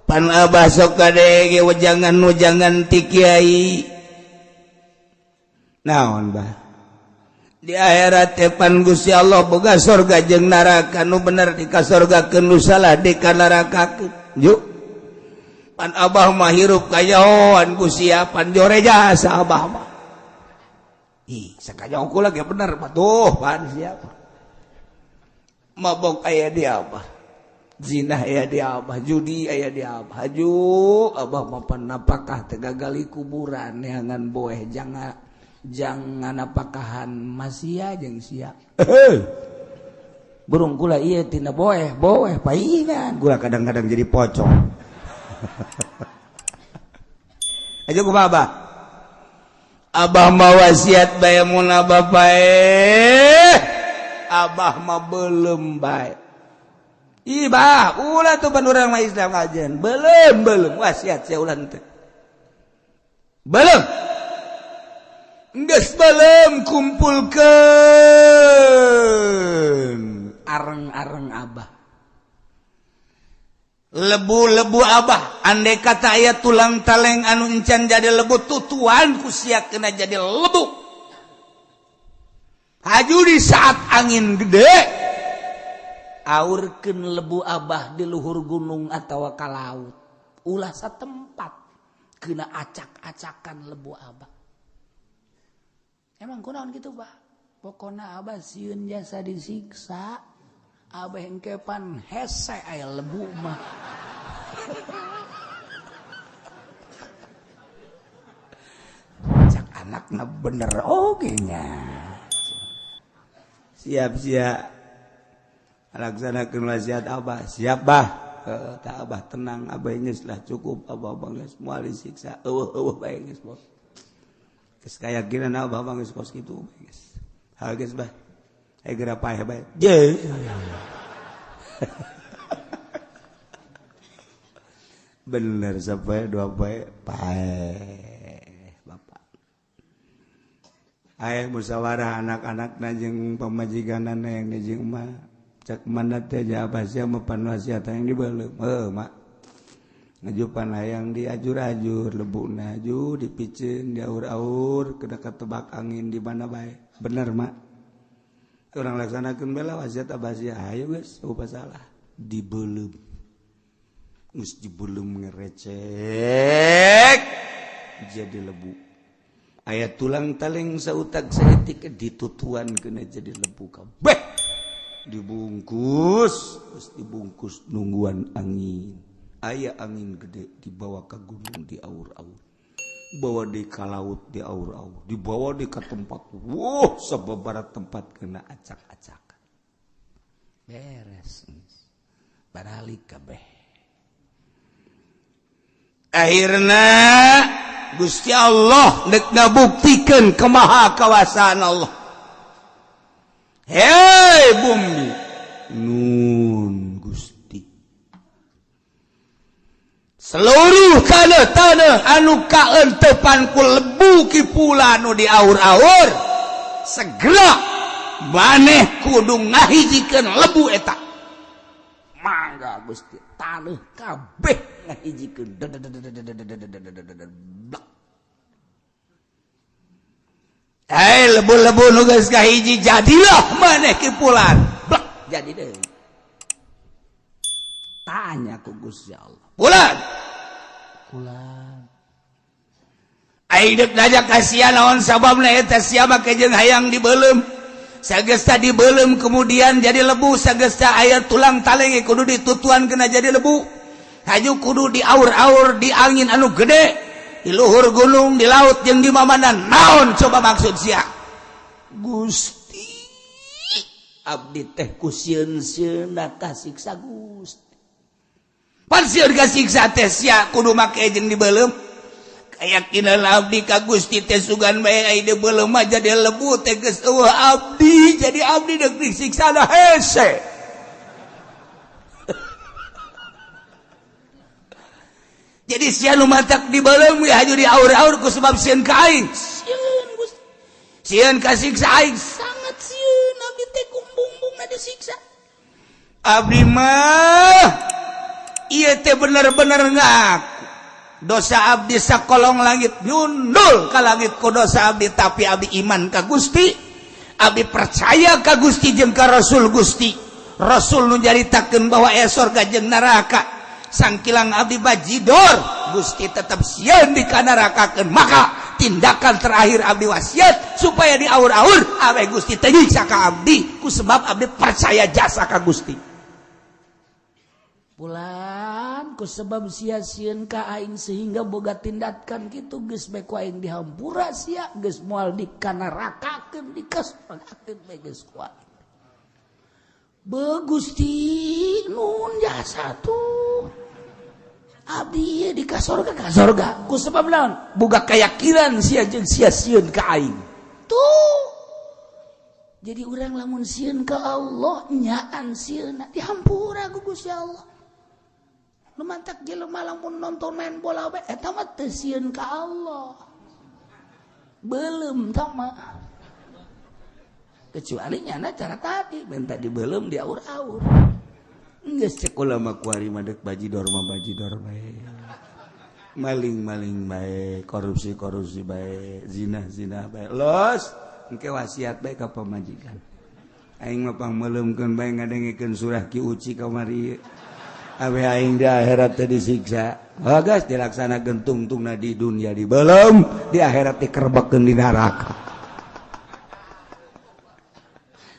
Pan abah sok kadege wejangan-wejangan ti kiai. Naon bah? Di akhirat teh pan Gusti Allah boga sorga jeung neraka, nu bener di ka sorgakeun, nu salah di ka nerakakeun. Juk. Pan abah mah hirup kayahoan ku sia, pan jore jasa abah mah. Ih, sakajauh kula ge bener patuh pan siapa. Mabok aya di abah, zina aya di abah, judi aya di abah. Haju abah mah pan napakah teh gagali kuburan neangan boeh jangan napakahan masia jeung sia. Burung kula ieu tina boeh, boeh paingan. Kula kadang-kadang jadi pocong. Aja kumaha abah? Abah mah wasiat bae mun abah paeh, abah mah belum bae. Ih bah, ulah tuh pan urang mah Islam ajen. Belum belum wasiat sia ulah teh. Belum. Geus belum kumpulkeun areng-areng abah. Lebu-lebu abah, andai kata aya tulang taleng anu encan jadi lebu, tutuan ku sia kena jadi lebu. Haju di saat angin gede, aurkeun lebu abah di luhur gunung atawa ka laut. Ulah satempat kena acak-acakan lebu abah. Emang kunaon kitu bah? Pokona abah sieun jasa disiksa. Abah engkepan hese aya lebu mah. Cak anakna bener oge nya. Siap siap. Laksanakeun wasiat abah. Siap bah. Tah abah tenang, abah geus lah cukup, abah geus moal disiksa. Eueuh eueuh bae geus bos. Geus kayakinan abah mah geus kos kitu geus. Ha geus bah. Ayo geura paeh bae. Je. Bener sampai dua paeh paeh bapak. Ayo musyawarah anak-anak jeung pamajikanana yang jeung emak. Cek mana teh abah sia mah pan wasiat yang dibeuleum. Heuh mak. Ngajupan hayang diajur-ajur lebuna aju dipiceun diaur-aur kena ketebak angin di mana bae. Bener mak. Orang laksanakeun bela wasiat abah sia ayo geus eueuh salah dibeuleum. Geus dibeuleum ngerecek jadi lebu. Aya tulang taling sautak saeutik ditutuan kena jadi lebu kabeh. Dibungkus, terus dibungkus nungguan angin. Aya angin gede dibawa ke gunung di aur-aur. Bawa di ka laut di aur-aur, dibawa di ka tempat, wuh sababaraha tempat kena acak-acakan. Beres. Baralik kabeh. Akhirna Gusti Allah deuk ngabuktikeun kemaha kawasaan Allah. Hei bumi, nun Gusti. Seluruh tanah-tanah anu kaentepan ku lebu kipula anu diaur-aur segera maneh kudu ngahijikeun lebu eta. Mangga Gusti, tanah kabeh ngahijikeun. Hei lebu-lebu nu geus kahiji jadilah maneh kipulan. Blek jadi deui. Tanya ku Gusti Allah. Pulan. Pulan. Aing deuk nanya ka sia naon sababna eta sia make jeung hayang dibeuleum. Sagesta dibeuleum kemudian jadi lebu, sagesta aya tulang taleng kudu ditutuan kena jadi lebu. Haju kudu diaur-aur di angin anu gede, di luhur gunung, di laut jeung di mamana. Naon coba maksud sia? Gusti, Abdi teh ku sieun-sieunna kasiksa Gusti. Pan sieun kasiksa teh sia kudu make jeung dibeuleum. Keyakinan abdi ka Gusti teh sugan bae ai dibeuleum mah jadi lebu teh geus eueuh abdi, jadi abdi deuk disiksa da hese. Jadi sia nu matak dibeuleum we haju diaur-aur ku sebab sieun ka aing. Sieun Gusti. Sieun kasiksa aing sangat sieun abdi teh kumbung-bumbungna disiksa. Abdi mah ieu teh bener-bener ngaku dosa abdi sakolong langit nyundul ka langit ku dosa abdi, tapi abdi iman ka Gusti, abdi percaya ka Gusti jeung ka Rasul Gusti. Rasul nu nyaritakeun bahwa aya sorga jeung neraka. Sangkilang abdi bajidor, Gusti tetap sieun dikanarakakeun. Maka tindakan terakhir abdi wasiat supaya diaur-aur awe Gusti teh nyiksa ka abdi ku sebab abdi percaya jasa ka Gusti. Pulan ku sebab sia sieun ka aing sehingga boga tindakan kitu geus bae ku aing dihampura sia geus moal dikanarakakeun dikasorgakeun bae geus ku aing. Be Gusti nun jasa tuh abdi di kasorga kasorga ku sebab naon boga keyakinan sia jeung sia sieun ka aing tuh. Jadi urang lamun sieun ka Allah nyaan sieunna dihampura ku Gusti Allah. Nu mantak jelema lamun nonton main bola bae eta mah teu sieun ka Allah, beuleum tah mah. Kecuali nyana cara tadi minta dibeuleum diaur-aur. Geus cek ulama kuari mah deuk bajidor mah bajidor bae, maling-maling bae, korupsi-korupsi bae, zina-zina bae. Los engke wasiat bae ka pamajikan. Aing mah pangmeuleumkeun bae ngadengekeun surah Ki Uci kamari. Awe aing di akhirat teh disiksa. Oh geus dilaksanakeun tungtungna di dunia dibeuleum, di akhirat dikerbekkeun di neraka.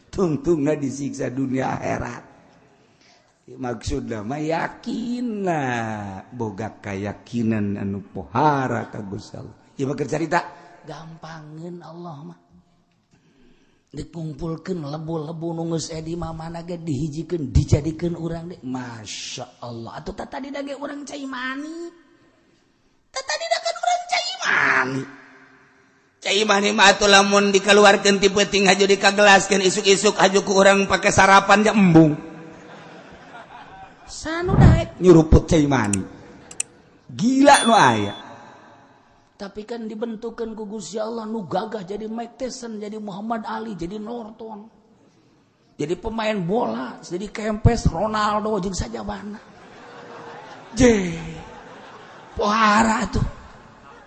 Tungtungna disiksa dunia akhirat. Maksudna mah yakinna boga kayakinan anu pohara ka Gusti Allah. Ieu mah keur carita gampangeun Allah mah. Dikumpulkeun lebu-lebu nu geus aya di mana ge dihijikeun dijadikeun urang deui. Masya Allah. Atuh tah tadi da ge urang cai mani. Tah tadi da kan urang cai mani. Cai mani mah atuh lamun dikaluarkeun ti peuting haju dikagelaskeun isuk-isuk haju ku urang pake sarapan ja embung. Sanu daek nyuruput cai mani. Gila nu aya. Tapi kan dibentukkan ku Gusti Allah nu gagah jadi Mike Tyson, jadi Muhammad Ali, jadi Norton, jadi pemain bola, jadi Kempes, Ronaldo jeung sajabana. Je, pohara tuh.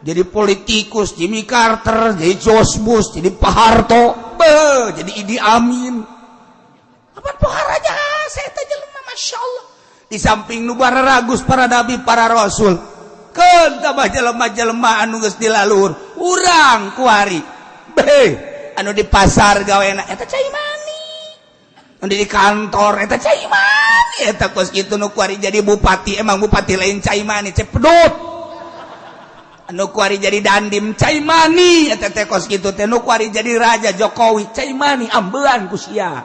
Jadi politikus Jimmy Carter, jadi George Bush, jadi Pak Harto, be, jadi Idi Amin. Apa pohara jasa eta jelema Masya Allah. Di samping nu bararagus para nabi, para rasul. Keun tambah jelema-jelema anu geus dilalur urang kuari be anu di pasar gawena eta cai mani, anu di kantor eta cai mani, eta kos kitu nu kuari jadi bupati emang bupati lain cai mani cepedut, anu kuari jadi dandim cai mani eta teh kos kitu teh, nu kuari jadi raja Jokowi cai mani ambean ku sia,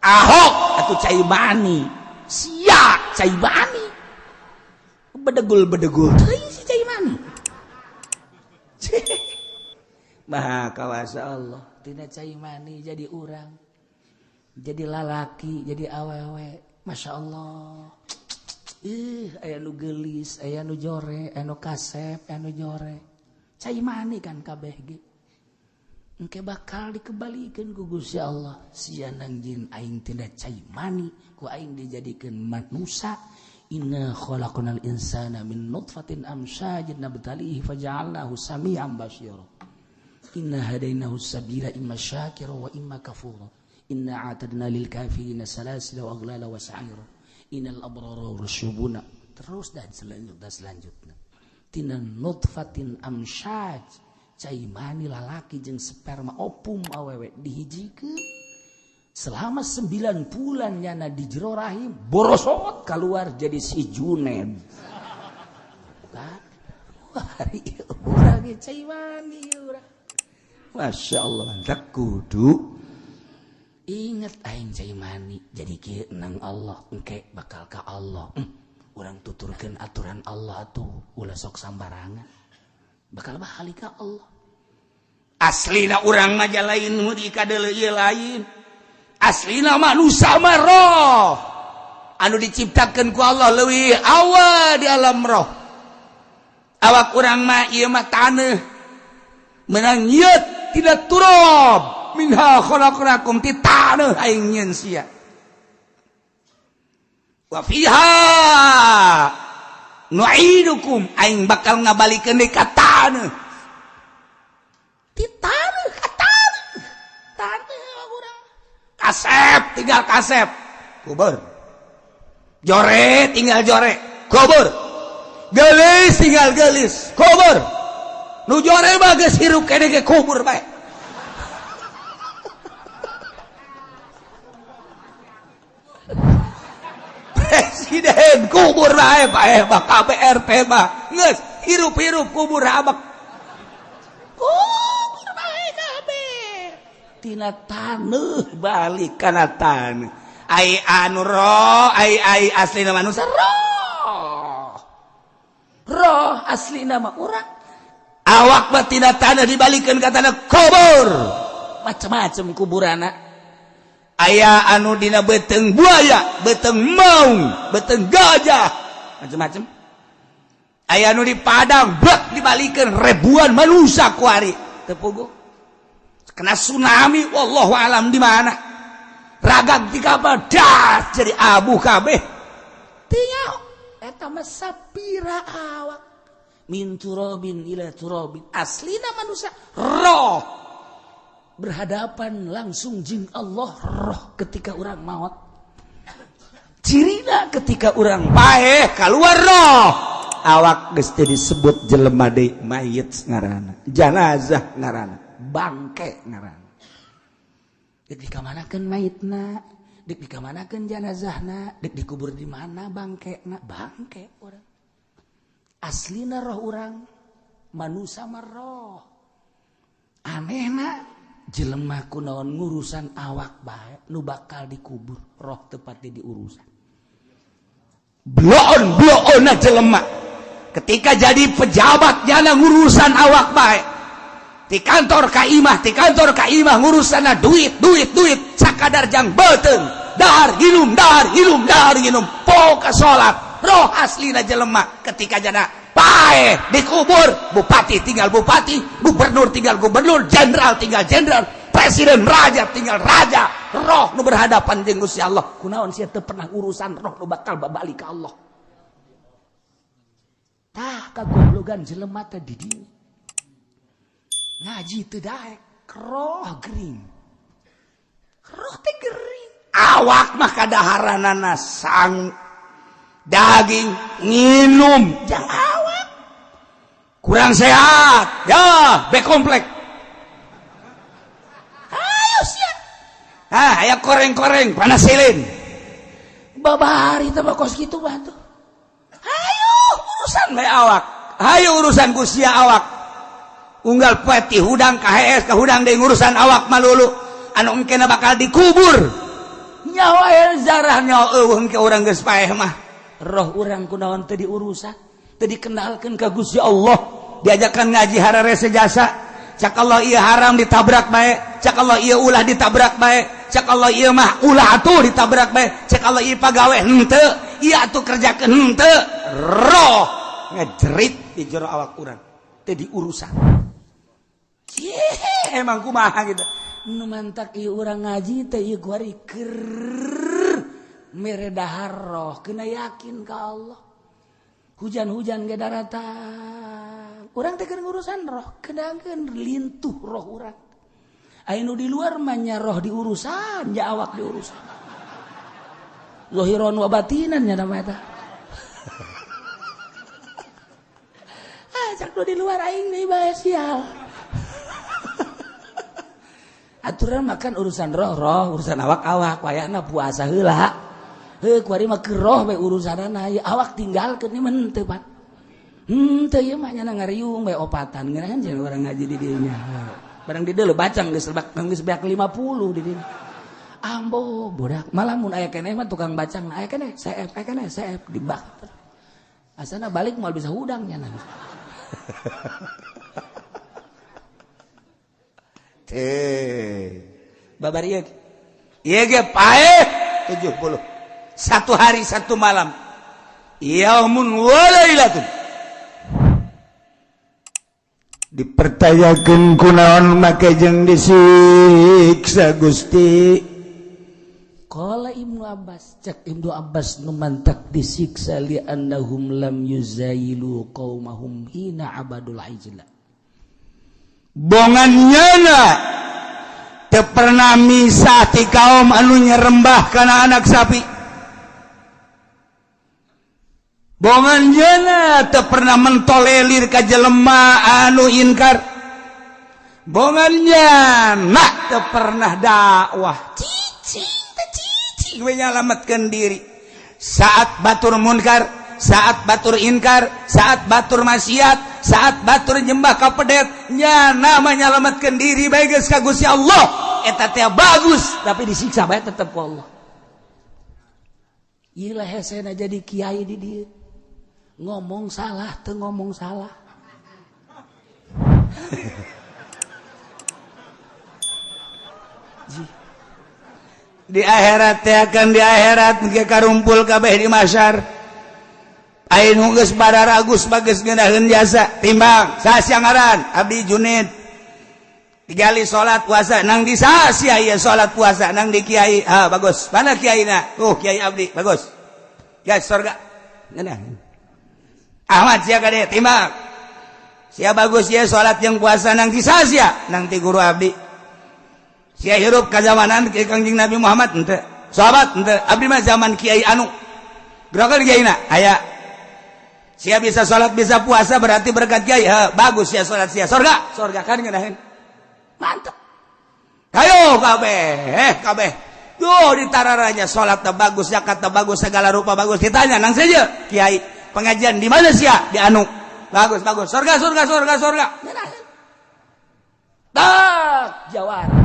Ahok atuh cai mani sia cai mani bedegul-bedegul teuing si cai mani. Maha kawasa Allah tina cai mani jadi urang, jadi lalaki, jadi awewe. Masya Allah. Aya nu geulis, aya nu jore, aya nu kasep, aya nu jore. Cai mani kan kabeh ge. Engke bakal dikebalikeun ku Gusti Allah. Sia nangjin aing tina cai mani, ku aing dijadikeun manusa. Inna khalaqnal insana min nutfatin amsyajin nabtalihi faja'alnahu sami'an basira. Inna hadainahu sabila imma syakira wa imma kafura. Inna a'tadna lil kafirina salasila wa aghlala wa sa'ira. Innal abrara rasyubuna. Terus dan selanjutnya. Tina nutfatin amsyaj, cai mani lalaki jeung sperma opum awewe dihijikeun. Selama 9 bulan nyana di jero rahim borosot keluar jadi si Junen. Kan? Wah, urang cai mani urang. Masya Allah, tak kudu Ingat aing cai mani jadi kieu nang Allah engke bakal ka Allah. Urang tuturkeun aturan Allah tuh ulah sok sambarangan. Bakal balik ka Allah. Aslina urang mah lain nu dikadeuleu ieu lain. Aslina manusia mah roh. Anu diciptakeun ku Allah leuwih awal di alam roh. Awak urang mah ieu mah taneuh. Menang nyeut tidak turab minha khalaqnakum ti taneuh aing nyeun sia. Wa fiha nu'idukum aing bakal ngabalikeun deui ka taneuh. Ti taneuh ka taneuh. Taneuh urang. Kasep tinggal kasep. Kubur. Jore tinggal jore. Kubur. Gelis tinggal gelis. Kubur. Nu jore mah geus hirup keneh ge kubur bae. Presiden kubur bae bae mah KBRT mah geus hirup-hirup kubur abak. Kubur bae kabeh. Tina taneuh balik kana taneuh. Ai anu roh, ai ai aslina manusia roh. Roh aslina mah urang. Awak mah tina taneuh dibalikeun ka tanah kubur. Macam-macam kuburana. Aya anu dina beuteung buaya, beuteung maung, beuteung gajah, macam-macam. Aya anu di padang, bek dibalikeun ribuan manusia kuari. Teu puguh. Kena tsunami, wallahu alam di mana. Ragag di kapal, das jadi abu kabeh. Teu eta mah sapira awak. Min turabin ila turabin. Aslina manusia roh. Berhadapan langsung jeung Allah roh ketika urang maot. Cirina ketika urang paeh keluar roh. Awak geus teu disebut jelema deui, mayit ngaranna, janazah ngaranna, bangke ngaranna. Dek dikamanakeun mayitna, dek dikamanakeun janazahna, dek dikubur di mana bangkena, bangke urang. Aslina roh urang, manusia mah roh. Anehna jelema kunaon ngurusan awak bae nu bakal dikubur, roh tepatnya diurusan. Bloon-bloonna jelema. Ketika jadi pejabat jana ngurusan awak bae. Di kantor ka imah, di kantor ka imah ngurusanna duit, duit, duit, sakadar jang beuteung, dahar ginum, dahar ginum, dahar ginum, poka salat. Roh aslina jelema ketika jana paeh dikubur, bupati tinggal bupati, gubernur tinggal gubernur, jenderal tinggal jenderal, presiden raja tinggal raja. Roh nu berhadapan jeung Gusti Allah. Kunaon sia teu pernah urusan roh nu bakal babalik ka Allah. Tah kagoblogan jelema teh di dieu. Ngaji teu daek, roh gering. Roh teh gering. Awak mah kadaharanana sang daging nginum jang awak kurang sehat ya B komplek. Ayo sia. Ah, aya koreng-koreng panasilin. Babari teh mah kos kitu mah tuh. Hayu urusan bae awak. Hayu urusan ku sia awak. Unggal poe ti hudang ka hees ka hudang deui ngurusan awak malulu. Anu engkena bakal dikubur. Nyawa zarah nyawa eueuh engke urang geus paeh mah. Roh urang kunaon teu diurusan, teu dikenalkeun ka Gusti Allah, diajakan ngaji hararese jasa. Cak Allah ieu haram ditabrak bae, cak Allah ieu ulah ditabrak bae, cak Allah ieu mah ulah atuh ditabrak bae, cak Allah ieu pagawe henteu, ieu atuh kerjakeun henteu. Roh ngejerit di jero awak urang, teu diurusan. Cih, emang kumaha gitu. Nu mantak ieu urang ngaji teh ieu kuari keur mere dahar roh, kena yakin ka Allah. Hujan-hujan ge daratang. Urang teh keur ngurusan roh, kenakeun lintuh roh urang. Aya nu di luar mah nya roh diurusan, nya awak diurusan. Zahiran wa batinan nya nama eta. Ah, cak nu di luar aing deui bae sial. Aturan makan urusan roh, roh urusan awak-awak, wayahna puasa heula. Heuh kuari mah keur roh we urusanana, ieu awak tinggalkeun ieu mah henteu Pak. Henteu ieu mah nya ngariung we opatan ngeunaheun cenah urang ngaji di dieu nya. Barang di dieu bacang geus lebak geus beak 50 di dieu. Ambo budak malah mun aya keneh mah tukang bacang aya keneh CF aya keneh CF dibak. Asana balik moal bisa hudang nya nanti. Teh. Babar ieu. Ieu ge paeh 70. Satu hari satu malam. Yaumun wa lailatun. Dipertanyakeun kunaon make jeung disiksa Gusti. Qala Ibnu Abbas, cek Ibnu Abbas nu mantak disiksa li annahum lam yuzailu qaumahum hina abadul ijla. Bongan nyana teu pernah misah ti kaum anu nyerembah kana anak sapi. Bongan nyana teu pernah mentolelir ka jelema anu inkar. Bongan nyana teu pernah dakwah. Cicing cicing we nyalametkeun diri. Saat batur munkar, saat batur inkar, saat batur maksiat, saat batur nyembah ka pedet, nyana menyelamatkan diri bae geus ka Gusti Allah. Eta teh bagus, tapi disiksa bae tetep ku Allah. Ieu lah hesena jadi kiai di dieu. Ngomong salah teu ngomong salah. Di akhirat teh akan di akhirat ge karumpul kabeh di mahsyar. Ayeuna geus bararagus bagus ngeunaheun jasa timbang saha ngaran abdi Junid tigali salat puasa nang di saha sia ieu salat puasa nang di kiai ah bagus mana kiaina kiai abdi bagus ya surga ngeunaheun Ahmad sia kade timbang sia bagus ieu salat jeung puasa nang di saha sia nang ti guru abdi sia hirup ka zamanan Kangjeng Nabi Muhammad henteu sahabat henteu abdi mah zaman kiai anu gerakan kiaina aya sia bisa salat bisa puasa berarti berkat kiai ha, bagus sia salat sia surga surga kan ngeunaheun mantep hayo kabeh kabeh tuh ditararanya salat teh bagus zakat teh bagus segala rupa bagus ditanya nang saja kiai pengajian di mana sia di anu bagus bagus surga surga surga surga ngeunaheun tak jawara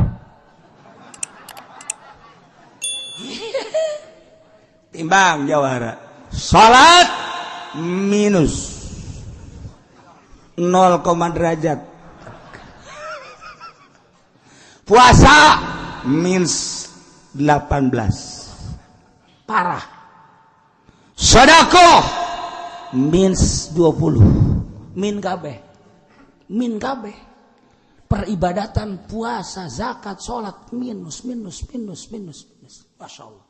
timbang jawara salat minus 0, derajat puasa minus 18 parah sedekah minus 20 min kabeh peribadatan puasa zakat salat minus minus minus minus minus Masya Allah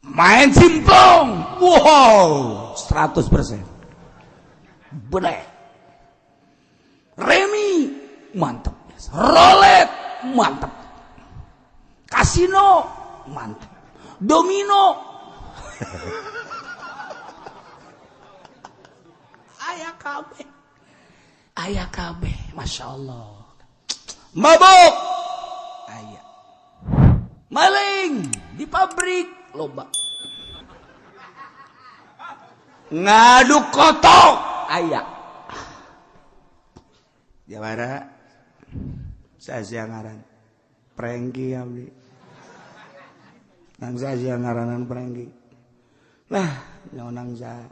main simpong wow 100% boleh remi mantep rolet mantep kasino mantep domino aya kabeh Masya Allah mabuk aya maling di pabrik loba ngaduk kotok aya jawara sasia ngaran prengki abdi nang sasia ngaranan prengki lah nyawa nang sa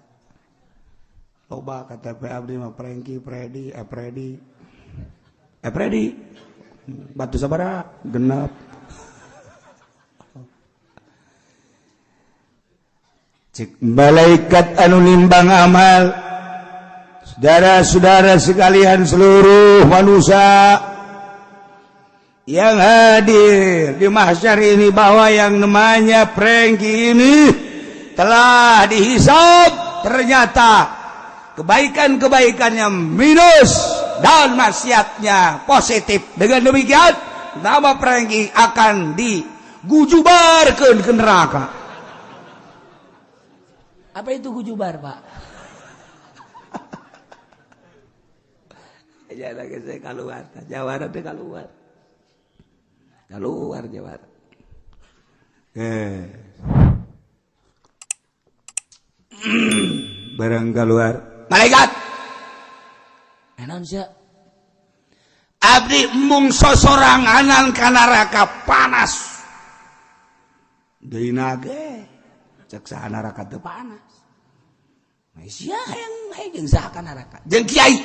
loba KTP abdi mah prengki predi epredi epredi batu sabara genep cek malaikat anu nimbang amal saudara-saudara sekalian seluruh manusia yang hadir di mahsyar ini bahwa yang namanya prengki ini telah dihisab ternyata kebaikan-kebaikannya minus dan maksiatnya positif. Dengan demikian nama prengki akan digujubarkeun ke neraka. Apa itu gujubar, Pak? Ya lagi saya keluar, jawara teh keluar. Keluar jawara. Barang keluar. Malaikat. Naon sia? Abdi embung sosoranganan ka neraka panas. Deui nage cek saha neraka teu panas. Sia hayang hayang saha ka neraka? Jeung kiai.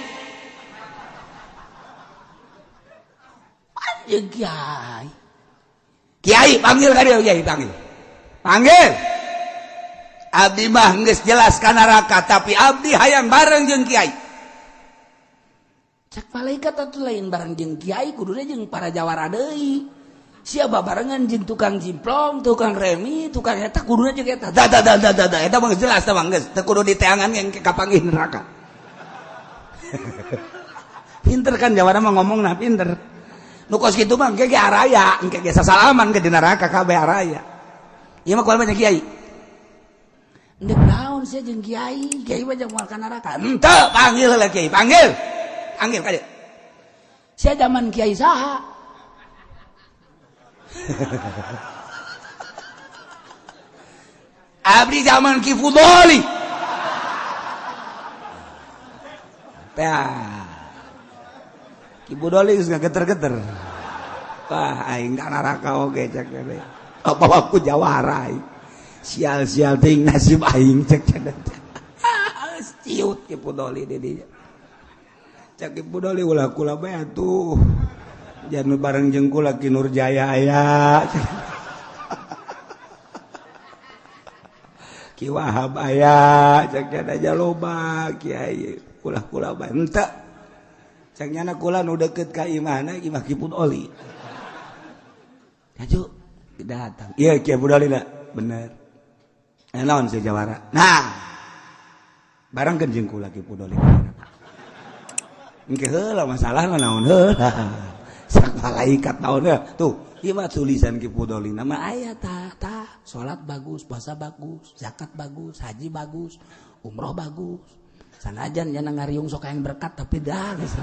Jeung kiai. Kiai panggil ka dieu, kiai panggil. Panggil. Abdi mah geus jelas ka neraka tapi abdi hayang bareng jeung kiai. Cek malaikat atuh lain bareng jeung kiai kuduna jeung para jawara deui. Siapa barengan jeung tukang jimplong, tukang remi, tukang eta kuduna jeung eta. Da da da da da da eta mah jelas tah mah geus teu kudu diteangan yang kapanggih neraka. Pinter kan jawara mah ngomongna pinter. Nu kos kitu mah engke ge araya, engke ge sasalaman ke di neraka kabeh araya. Ieu mah kual mah kiai. Ndek naon sia jeung kiai, kiai mah jeung moal ka neraka. Henteu, panggil heula kiai, panggil. Panggil ka dieu. Sia zaman kiai saha? Abdi zaman Ki Fudoli. Tah. Ki Fudoli geus ngageter-geter. Wah, aing ka neraka oge cek teh. Apa aku jawara aing. Sial-sial teuing nasib aing cek teh. Ciut Ki Fudoli di dinya. Cek Ki Fudoli ulah kula bae atuh. Jangan bareng jeung kula Ki Nurjaya aya. Ki Wahab aya, cek aja loba kiai kula-kula bae henteu. Cek nyana kula nu deukeut ka imahna imah Ki Fudoli. Hayu datang. Ieu Ki Fudoli da, bener. Naon si jawara? Nah. Barengkeun jeung kula Ki Fudoli. Engke heula masalahna naon heula. Sak malaikat naon tuh ieu mah tulisan Ki Fudoli nama aya tah tah salat bagus, puasa bagus, zakat bagus, haji bagus, umroh bagus. Sanajan nya ngariung sok hayang berkat tapi dah geus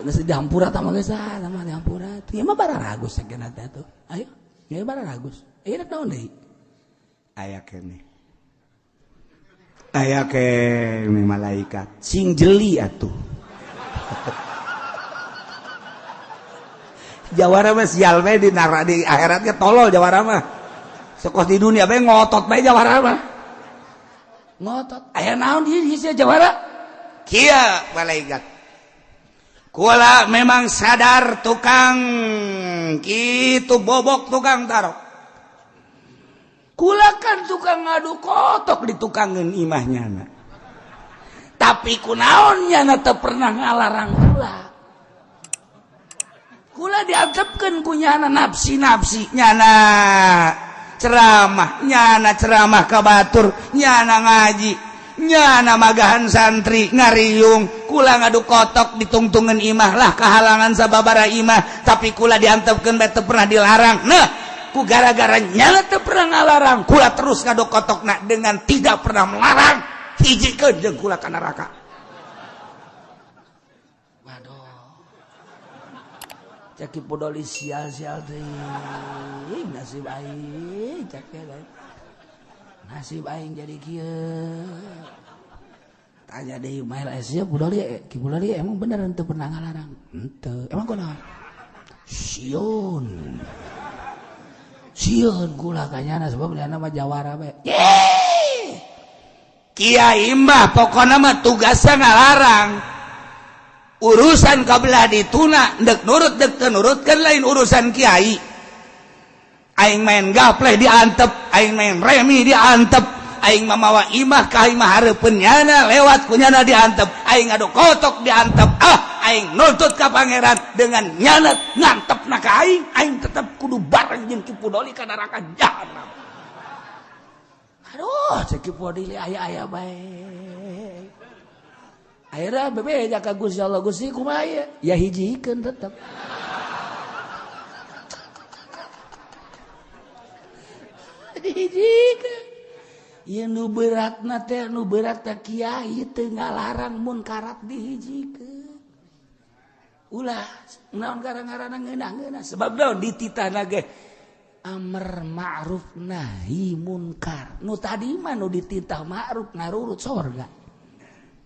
geus dihampura tah mah geus ah mah dihampura. Ieu mah bararagus sakeuna teh tuh. Ayo, ieu bararagus. Ieu naon deui? Aya keneh. Aya keneh malaikat sing jeli atuh. Jawara mah sial bae di neraka di akhiratnya tolol jawara mah. Sekos di dunia bae ngotot bae jawara mah. Ngotot. Aya naon di sia jawara? Kieu malaikat. Kula memang sadar tukang kitu bobok tukang tarok. Kula kan tukang ngadu kotok di tukangeun imahnya na. Tapi kunaon nyana teu pernah ngalarang kula. Kula diantepkeun ku nyana nafsi-nafsi nyana ceramah, nyana ceramah ka batur, nyana ngaji, nyana magahan santri ngariung, kula ngadu kotok ditungtungan imah lah kahalangan sababara imah, tapi kula diantepkeun bae teu pernah dilarang. Nah, ku gara-gara nyana teu pernah ngalarang, kula terus ngadu kotokna dengan tidak pernah melarang, hijikeun jeung kula ka neraka. Cek Ki Fudoli sial-sial teuing nasib aing cek nasib aing jadi kieu. Tanya deui mael sia Fudoli, Ki Fudoli emang bener henteu pernah ngalarang? Henteu. Emang kunaon? Sieun. Sieun kula ka nyana sebab nyana mah jawara bae. Kiai mah pokona mah tugasna ngalarang. Urusan kabelah dituna dek nurut dek teu nurut kan lain urusan kiai. Aing main gapleh diantep, aing main remi diantep, aing mamawa imah ka imah hareupeun nyana lewat ku nyana diantep, aing ngadu kotok diantep, ah aing nuntut ka pangeran dengan nyana ngantepna ka aing, aing tetep kudu bareng jeung Ki Fudoli ka neraka jahanam. Aduh, cek Ki Fudoli aya-aya bae. Akhirnya bebeja ka Gusti Allah, Gusti kumaha ieu? Ya hijikeun tetep. Dihijikeun. Ieu nu beratna teh nu berat teh kiai teu ngalarang munkarat dihijikeun. Ulah naon gara-garana ngeunah-ngeunah sebab naon dititahna ge amar ma'ruf nahi munkar. Nu tadi mah nu dititah ma'ruf ngarurut sorga.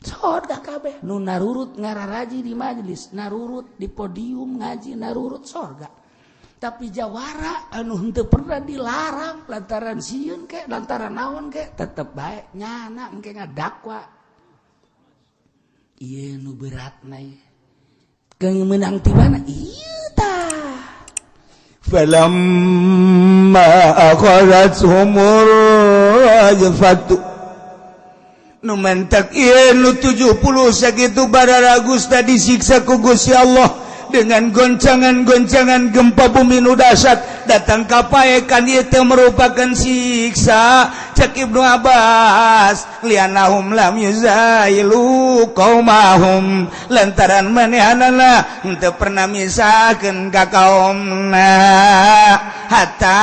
Sorga kabeh nu narurut ngararaji di majelis, narurut di podium ngaji, narurut sorga. Tapi jawara anu henteu pernah dilarang lantaran sieun ke lantaran naon ke tetep bae nyana engke ngadakwa. Ieu nu beratna ieu. Keung meunang ti mana? Ieu tah. Falamma akhadhathumur rajfatu nu mentak ieu nu 70 sakitu bararagusta disiksa ku Gusti Allah dengan goncangan-goncangan gempa bumi nu dahsyat datang kapaekan ieu teh merupakan siksa. Cek Ibnu Abbas lianahum lam yuzailu qaumahum lantaran manehanana henteu pernah misahkeun ka kaumna hatta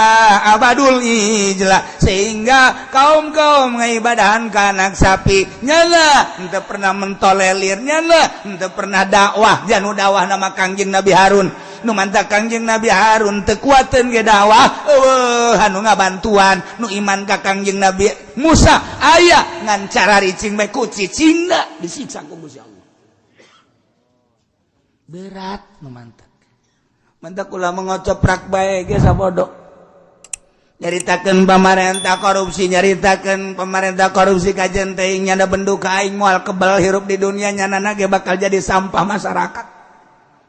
abadul ijla sehingga kaum-kaum ngaibadahan ka anak sapi nyala henteu pernah mentolelir nyala henteu pernah dakwah janu dakwah nama Kangjeng Nabi Harun nu mantap Kangjeng Nabi Harun teu kuateun ge dakwah eueuh anu ngabantuan nu iman ka Kangjeng Nabi Musa aya ngan cara ricing bae ku cicingna disiksa ku Gusti Allah. Berat nu mantap. Mantap ulah mengocoprak bae ge sabodo. Nyaritakeun pamarentah korupsi, nyaritakeun pamarentah korupsi kajen teh nyana bendu ka aing moal kebal hirup di dunia nyanana ge bakal jadi sampah masyarakat.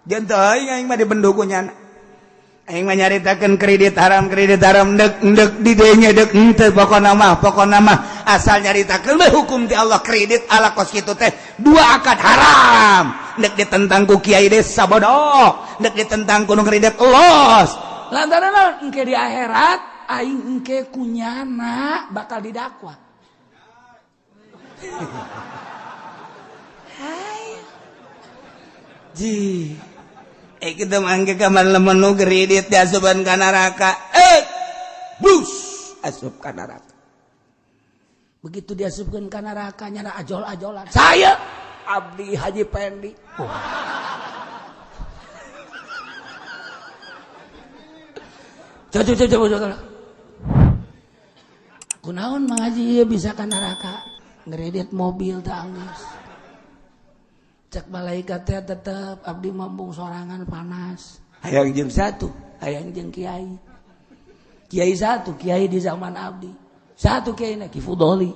Jeung teu aing aing mah dibendu ku nyana. Aing mah nyaritakeun kredit haram dek dek di dieu dek henteu pokona mah asal nyaritakeun we hukum ti Allah kredit ala kos kitu teh dua akad haram. Dek ditentang ku kiai desa bodoh, dek ditentang ku nu kredit los. Lantaran engke di akhirat aing engke kunyana bakal didakwa. Hai. Ji. Kita mangke kamar lemenu kredit diasupan ka neraka. Bus asup ka neraka. Begitu diasupkeun ka neraka nyana ajol-ajolan. Saya Abdi Haji Pendi. Oh. Coba. Kunaon Mang Haji ieu bisa ka neraka? Ngredit mobil teh anggeus. Cek malaikat teh tetep abdi mambung sorangan panas. Hayang jeung satu, hayang jeung kiai. Kiai satu, kiai di zaman abdi. Satu kiai na Ki Fudoli.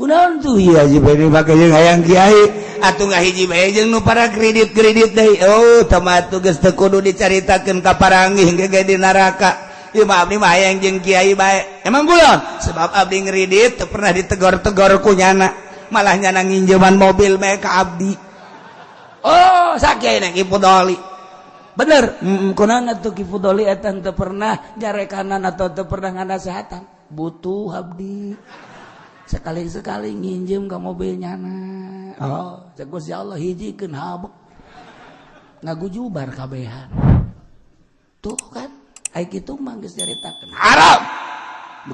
Kunaon tuh ieu Haji Pendi make jeung hayang kiai atuh ngahiji bae jeung nu para kredit-kredit deui. Oh, tah mah atuh geus teu kudu dicaritakeun ka paranggih ge di neraka. Ieu mah abdi mah hayang jeung kiai bae. Emang kulon? Sebab abdi ngredit teu pernah ditegor-tegor ku nyana. Malah nyana nginjeman mobil bae ka abdi. Oh, sakiai Ki Fudoli. Bener, kunaon atuh Ki Fudoli eta teu pernah jarekanan atau teu pernah nganasehatan. Butuh abdi. Sekali-sekali nginjem ka mobil nyana. Oh, cek Gusti Allah hijikeun habek. Ngagujubar kabehan. Tuh kan ai kitu mah geus nyaritakeun haram.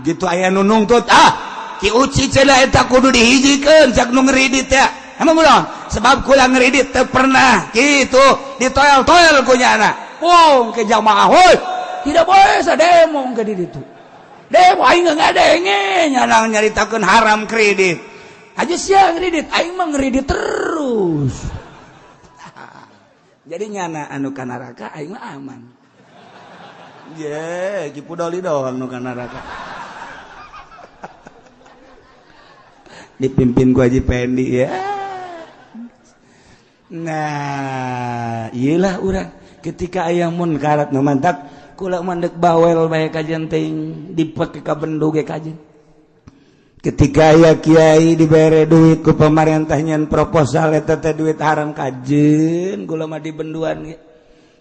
Begitu aya nu nungtut ah Ki Uci cenah eta kudu dihijikeun cak nu ngredit ya. Emang ulah sebab kula ngredit teu pernah kitu ditoel-toel ku nyana. Pung ke jamaah heuy. Tidak boleh sademo ke di ditu. Demo aing ngadenge nyana nyaritakeun haram kredit. Aja sia ngredit, aing mah ngredit terus. Jadi nyana anu ka neraka aing mah aman. Ye, Ki Fudoli doang nu ka neraka. Dipimpin ku Haji Pendi ya. Nah, iyalah urang ketika aya munkarat nu mantak kula mandek bawel bae kajen teuing dipake ka bendu ge kajen. Ketika aya kiai dibere duit ku pamarentah nyen proposal eta teh duit haram kajen kula mah dibenduan ge.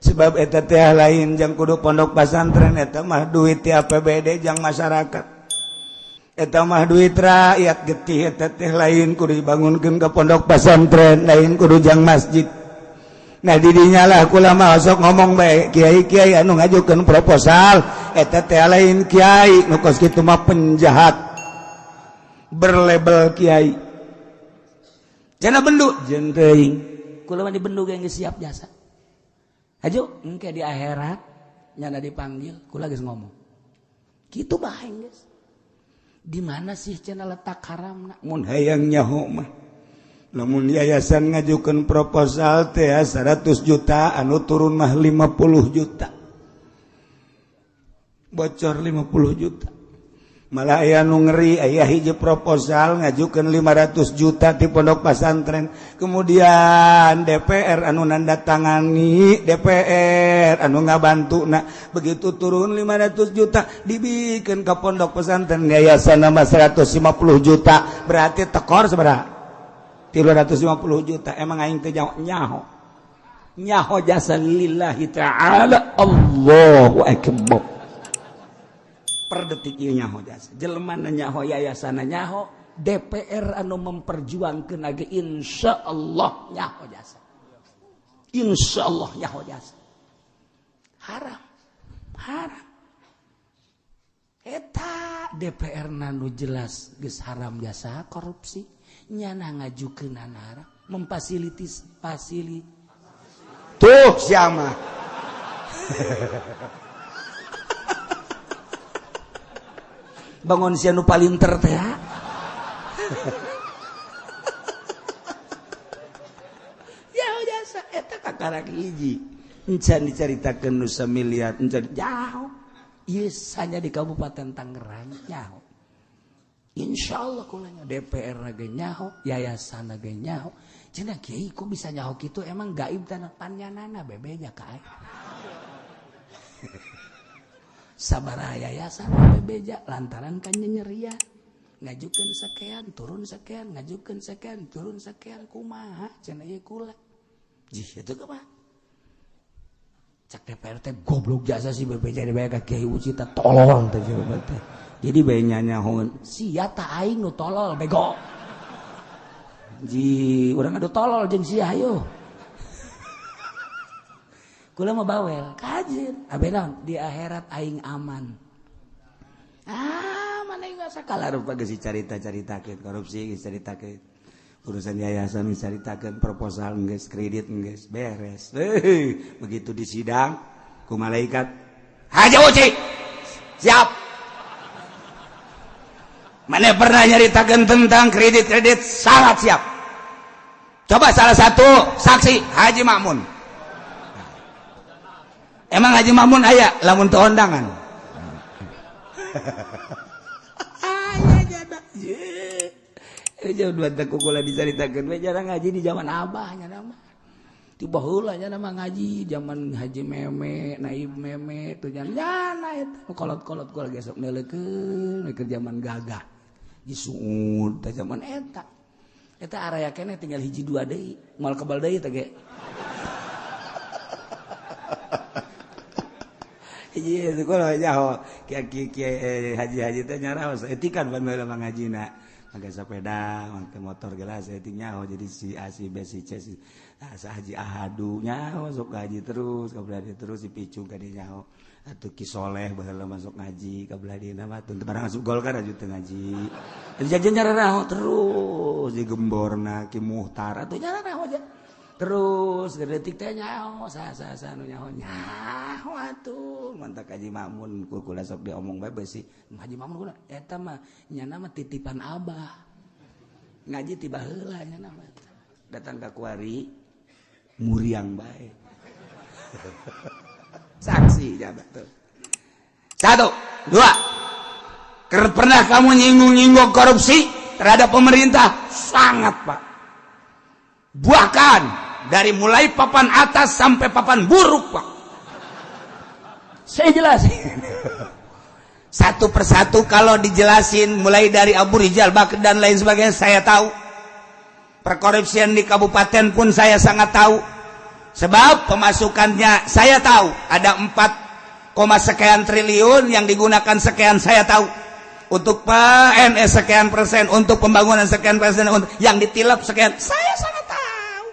Sebab eta teh lain jang kudu pondok pasantren eta mah duit ti APBD jang masyarakat. Eta mah duit rakyat getih eta teh lain kudu dibangunkeun ka pondok pasantren lain kudu jang masjid. Nah didinya lah kula mah sok ngomong bae kiai-kiai anu ngajukeun proposal eta teh lain kiai nu kos kitu mah penjahat berlabel kiai. Cenah bendu jeung teuing kula mah dibendu ge geus siap jasa. Hajo engke di akhirat nyana dipanggil kula geus ngomong. Kitu bae geus. Di mana sih cenah letak haramna? Mun hayang nyaho mah Lamun yayasan ngajukan proposal teh 100 juta, anu turun mah 50 juta, bocor 50 juta. Malah aya nu ngeri, aya hiji proposal ngajukan 500 juta di pondok pesantren, kemudian DPR anu nandatangani, DPR anu ngabantu. Nah, begitu turun 500 juta dibikin ke pondok pesantren yayasan nama 150 juta, berarti tekor seberapa? 350 juta. Emang aing teh nyaho nyaho jasa lillahi ta'ala. Allahu akbar. Per detik ieu nyaho jasa jelema, nyaho yayasan, nyaho DPR anu memperjuangkeun ge, insyaallah nyaho jasa, insyaallah nyaho jasa. Haram, haram eta DPR nanu jelas geus haram jasa korupsi, nyana ngajukeun haram, memfasilitis fasili tuh siapa bangun sia nu palinter teh ya jasa eta kakarak hiji encan dicaritakeun nu samiliar encan jauh ieu hanya di Kabupaten Tangerang nyaho. Insya Allah kulanya DPR ge nyaho, yayasan ge nyaho. Cenah kiai kok bisa nyaho kitu, emang gaib tanah panyanana bebeja ka aing. Sabaraha yayasan bebeja lantaran kan nyenyerian. Ngajukeun sekian, turun sekian, ngajukeun sekian, turun sekian, kumaha cenah ieu kula. Jih itu kumaha? Cak DPR teh goblok jasa si bebeja dibayar ka Kiai Ucita tolol teh teh. Jadi bae nyanyahoan sia ta aing nu tolol bego. Ji urang adu tolol jeung sia hayo. Kula mah bawel kajin abe naon di akhirat aing aman. Ah mana aing sakala rupa geus dicarita-caritakeun korupsi geus caritakeun urusan yayasan geus caritakeun proposal geus kredit geus beres. Begitu di sidang ku malaikat Haji Uci siap. Mana pernah nyaritakan tentang kredit-kredit, sangat siap. Coba salah satu saksi Haji Makmun. Emang Haji Makmun aya lamun teu ondangan. Aya jada. Jauh dua teh kukula dicaritakeun we jarang ngaji di zaman abah nya nama. Ti baheula nya nama ngaji zaman Haji Meme, Naib Meme tuh jana eta kolot-kolot kula gesok neuleukeun keur zaman gagah. Disuud teh zaman eta. Eta area keneh tinggal hiji dua deui, moal kebal deui teh ge. Hiji itu kula nyaho kiai haji-haji teh nyaraos etikan pan baheula mah ngajina. Make sepeda, make motor gelas etik nyaho jadi si A si B si C si asa Haji Ahadu nyaho sok ngaji terus kabelah terus si picung ka dieu nyaho. Atuh Ki Soleh baheula masuk ngaji kabelah dieuna mah teu barang asup Golkar aju teu ngaji. Jajan nyararaho terus di gemborna Ki Muhtar atuh nyararaho aja. Terus detik teh nyaho sa-sa nu nyaho nyaho atuh mantak Haji Makmun ku kula sok diomong bae beusi Haji Makmun kula eta mah nyana mah titipan abah. Ngaji ti baheula nyana mah. Datang ka kuari muriang bae. Saksi jabat tuh. Satu, dua. Pernah kamu nyinggung-nyinggung korupsi terhadap pemerintah? Sangat, Pak. Bahkan dari mulai papan atas sampai papan buruk, Pak. Saya jelasin. Satu persatu kalau dijelasin mulai dari Abu Rizal Bakri dan lain sebagainya saya tahu. Perkorupsian di kabupaten pun saya sangat tahu. Sebab pemasukannya saya tahu ada 4, sekian triliun yang digunakan sekian saya tahu. Untuk PNS sekian persen, untuk pembangunan sekian persen, untuk yang ditilap sekian, saya sangat tahu.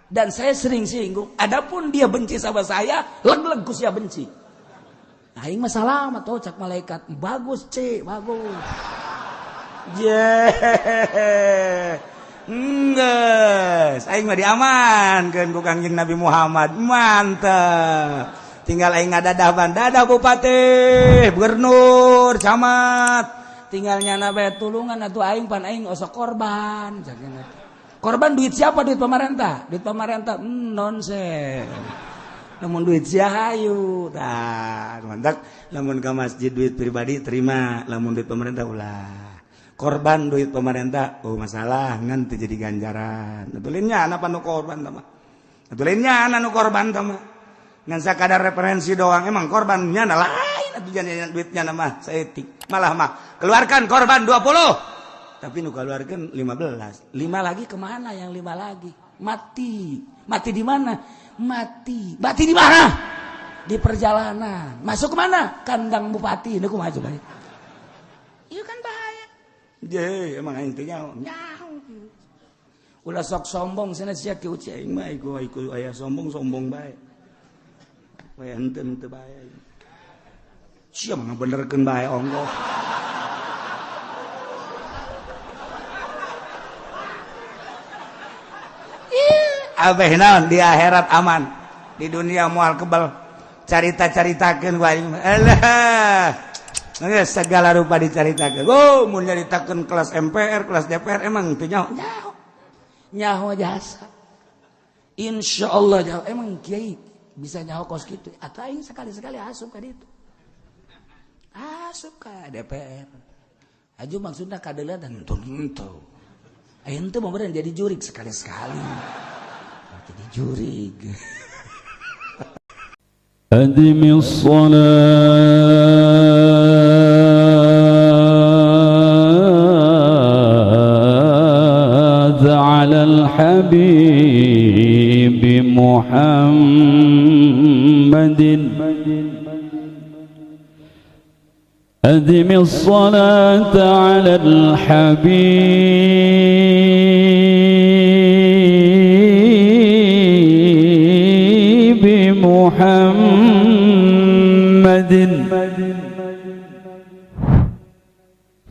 Dan saya sering singgung. Adapun dia benci sama saya, leg-leg ku sia benci. Aing mah salah tuh cak malaikat. Bagus, C, bagus. Yeah. Enggeus, aing mah diamankeun ku Kangjeng Nabi Muhammad. Mantep. Tinggal aing ngadadah ban, dadah bupati, gubernur, camat. Tinggal nyana bae tulungan atuh aing pan aing osok korban. Korban duit siapa? Duit pemerintah. Duit pemerintah, nonsen. Lamun duit sia hayu. Tah, mantap. Lamun ke masjid duit pribadi terima, lamun duit pemerintah ulah. Korban duit pemerintah, oh masalah ngan teu jadi ganjaran. Atuh lain nya nu korban tah mah. Atuh lain nya nu korban tah mah. Ngan sakadar referensi doang, emang korbannya lain atuh jangan duitnya mah saeutik. Malah mah keluarkan korban 20. Tapi nu keluarkan 15. 5 lagi kemana yang 5 lagi? Mati. Mati di mana? Mati. Mati di mana? Di perjalanan. Masuk kemana? Kandang bupati. Ini kumaha coba? Iya kan bahaya. Je, emang intinya nyaho. Ulah sok sombong sana sia kieu aing mah iku iku aya sombong-sombong bae. Bae henteu henteu bae. Sia mah ngabenerkeun bae ongkoh. Abeh naon di akhirat aman, di dunia moal kebal. Carita-caritakeun ku aing mah. Alah. Geus segala rupa dicaritakeun. Oh, mun nyaritakeun kelas MPR, kelas DPR emang teu nyaho. Nyaho. Nyaho jasa. Insyaallah nyaho. Emang kiai bisa nyaho kos kitu. Atuh aing sekali-sekali asup ka ditu. Asup ka DPR. Aju maksudna kadeuleuan henteu. Aing teu mau jadi jurik sekali-sekali. Jadi jurig. أدم الصلاة على الحبيب محمد أدم الصلاة على الحبيب محمد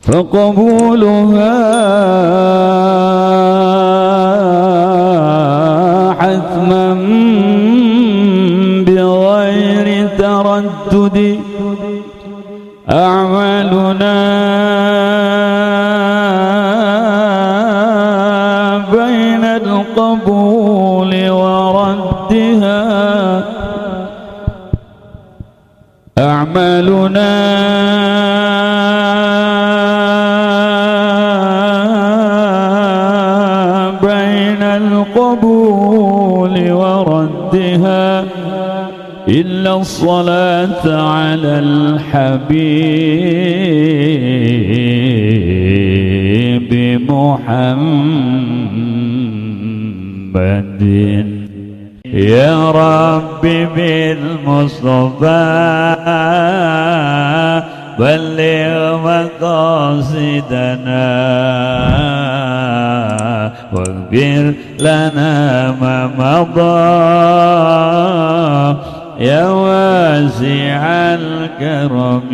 فقبولها حتما بغير تردد أعمالنا بين القبول وردها أعمالنا بين القبول وردها إلا الصلاة على الحبيب محمد يا رب بالمصطفى بلغ مقاصدنا واغفر لنا ما مضى يا واسع الكرم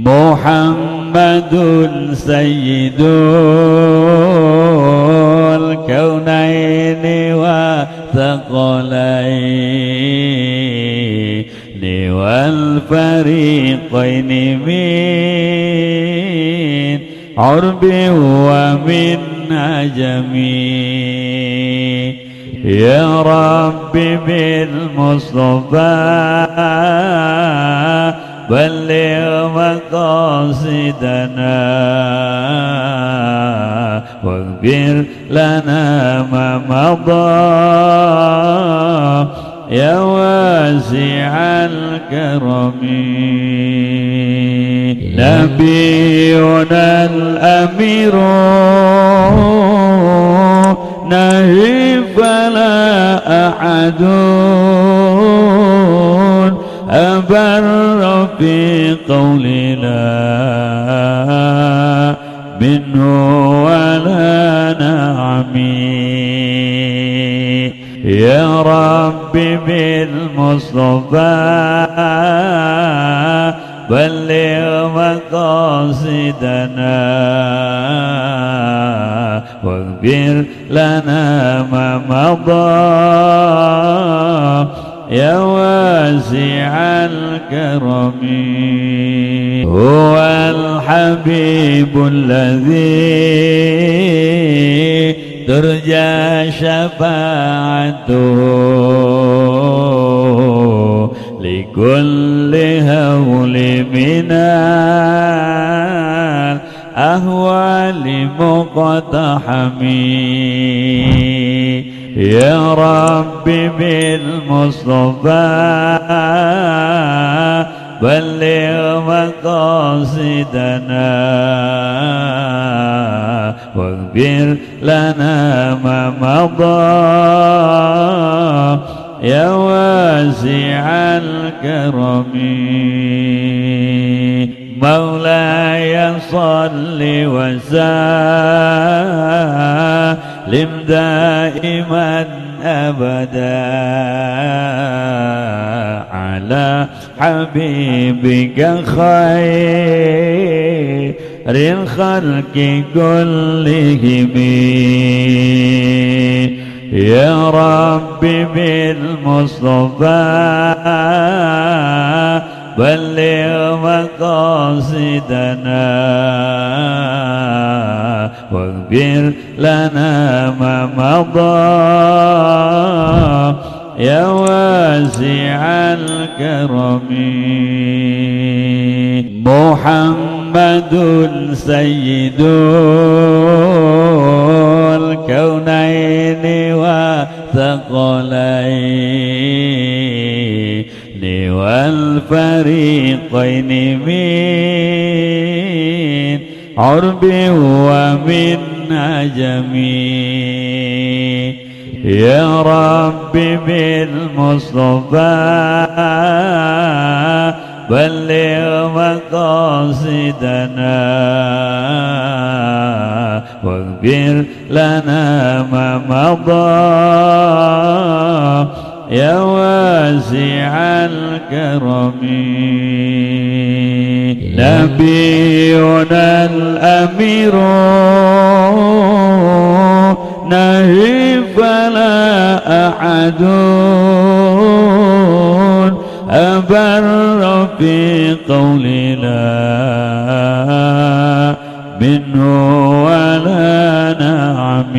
محمد سيد الكونين والثقلين والفريقين من عرب ومن عجم يا رب بالمصطفى بلغ مقاصدنا واغفر لنا ما مضى يا واسع الكرم نبينا الأمير نهي فلا أحد أبر في قولنا منه ولا نعمي يا رب بالمصطفى بلغ مقاصدنا واغفر لنا ما مضى يا واسع الكرم. هو الحبيب الذي ترجى شفاعته لكل هول من الأهوال مقتحم. يا رب بالمصطفى بلغ مقاصدنا واغفر لنا ما مضى يا واسع الكرم. مولاي صل وسلم دائما أبدا على حبيبك خير الخلق كلهم. يا رب بالمصطفى بلغ مقاصدنا واغفر لنا ما مضى يا واسع الكرم. محمد سيد الكونين والثقلين والفريقين من عرب ومن عجم. يا رب بالمصطفى بلغ مقاصدنا واغفر لنا ما مضى يا واسع الكرم. نبينا الأمير نهي فلا أحد أبر في قول لا منه ولا نعم.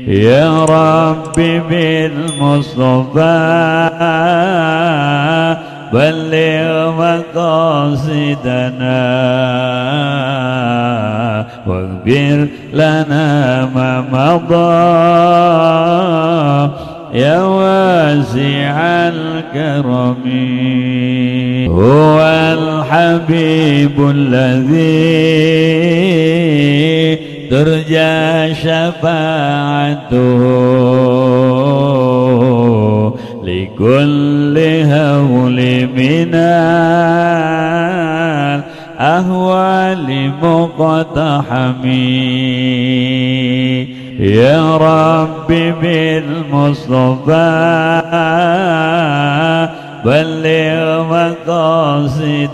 يا رب بالمصطفى بلغ مقاصدنا واغفر لنا ما مضى يا واسع الكرم. هو الحبيب الذي ترجى شفاعته لكل هول من الأهوال مقتحم. يا رب بالمصطفى بلغ مقاصدنا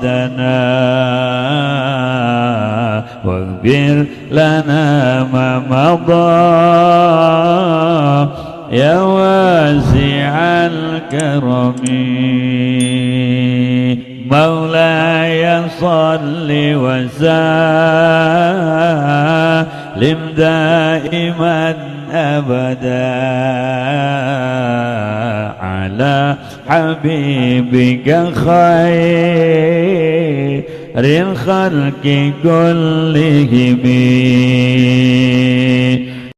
واغفر لنا ما مضى يا واسع الكرم. مولاي صل وسلم دائما أبدا على حبيبك خير الخلق كلهم.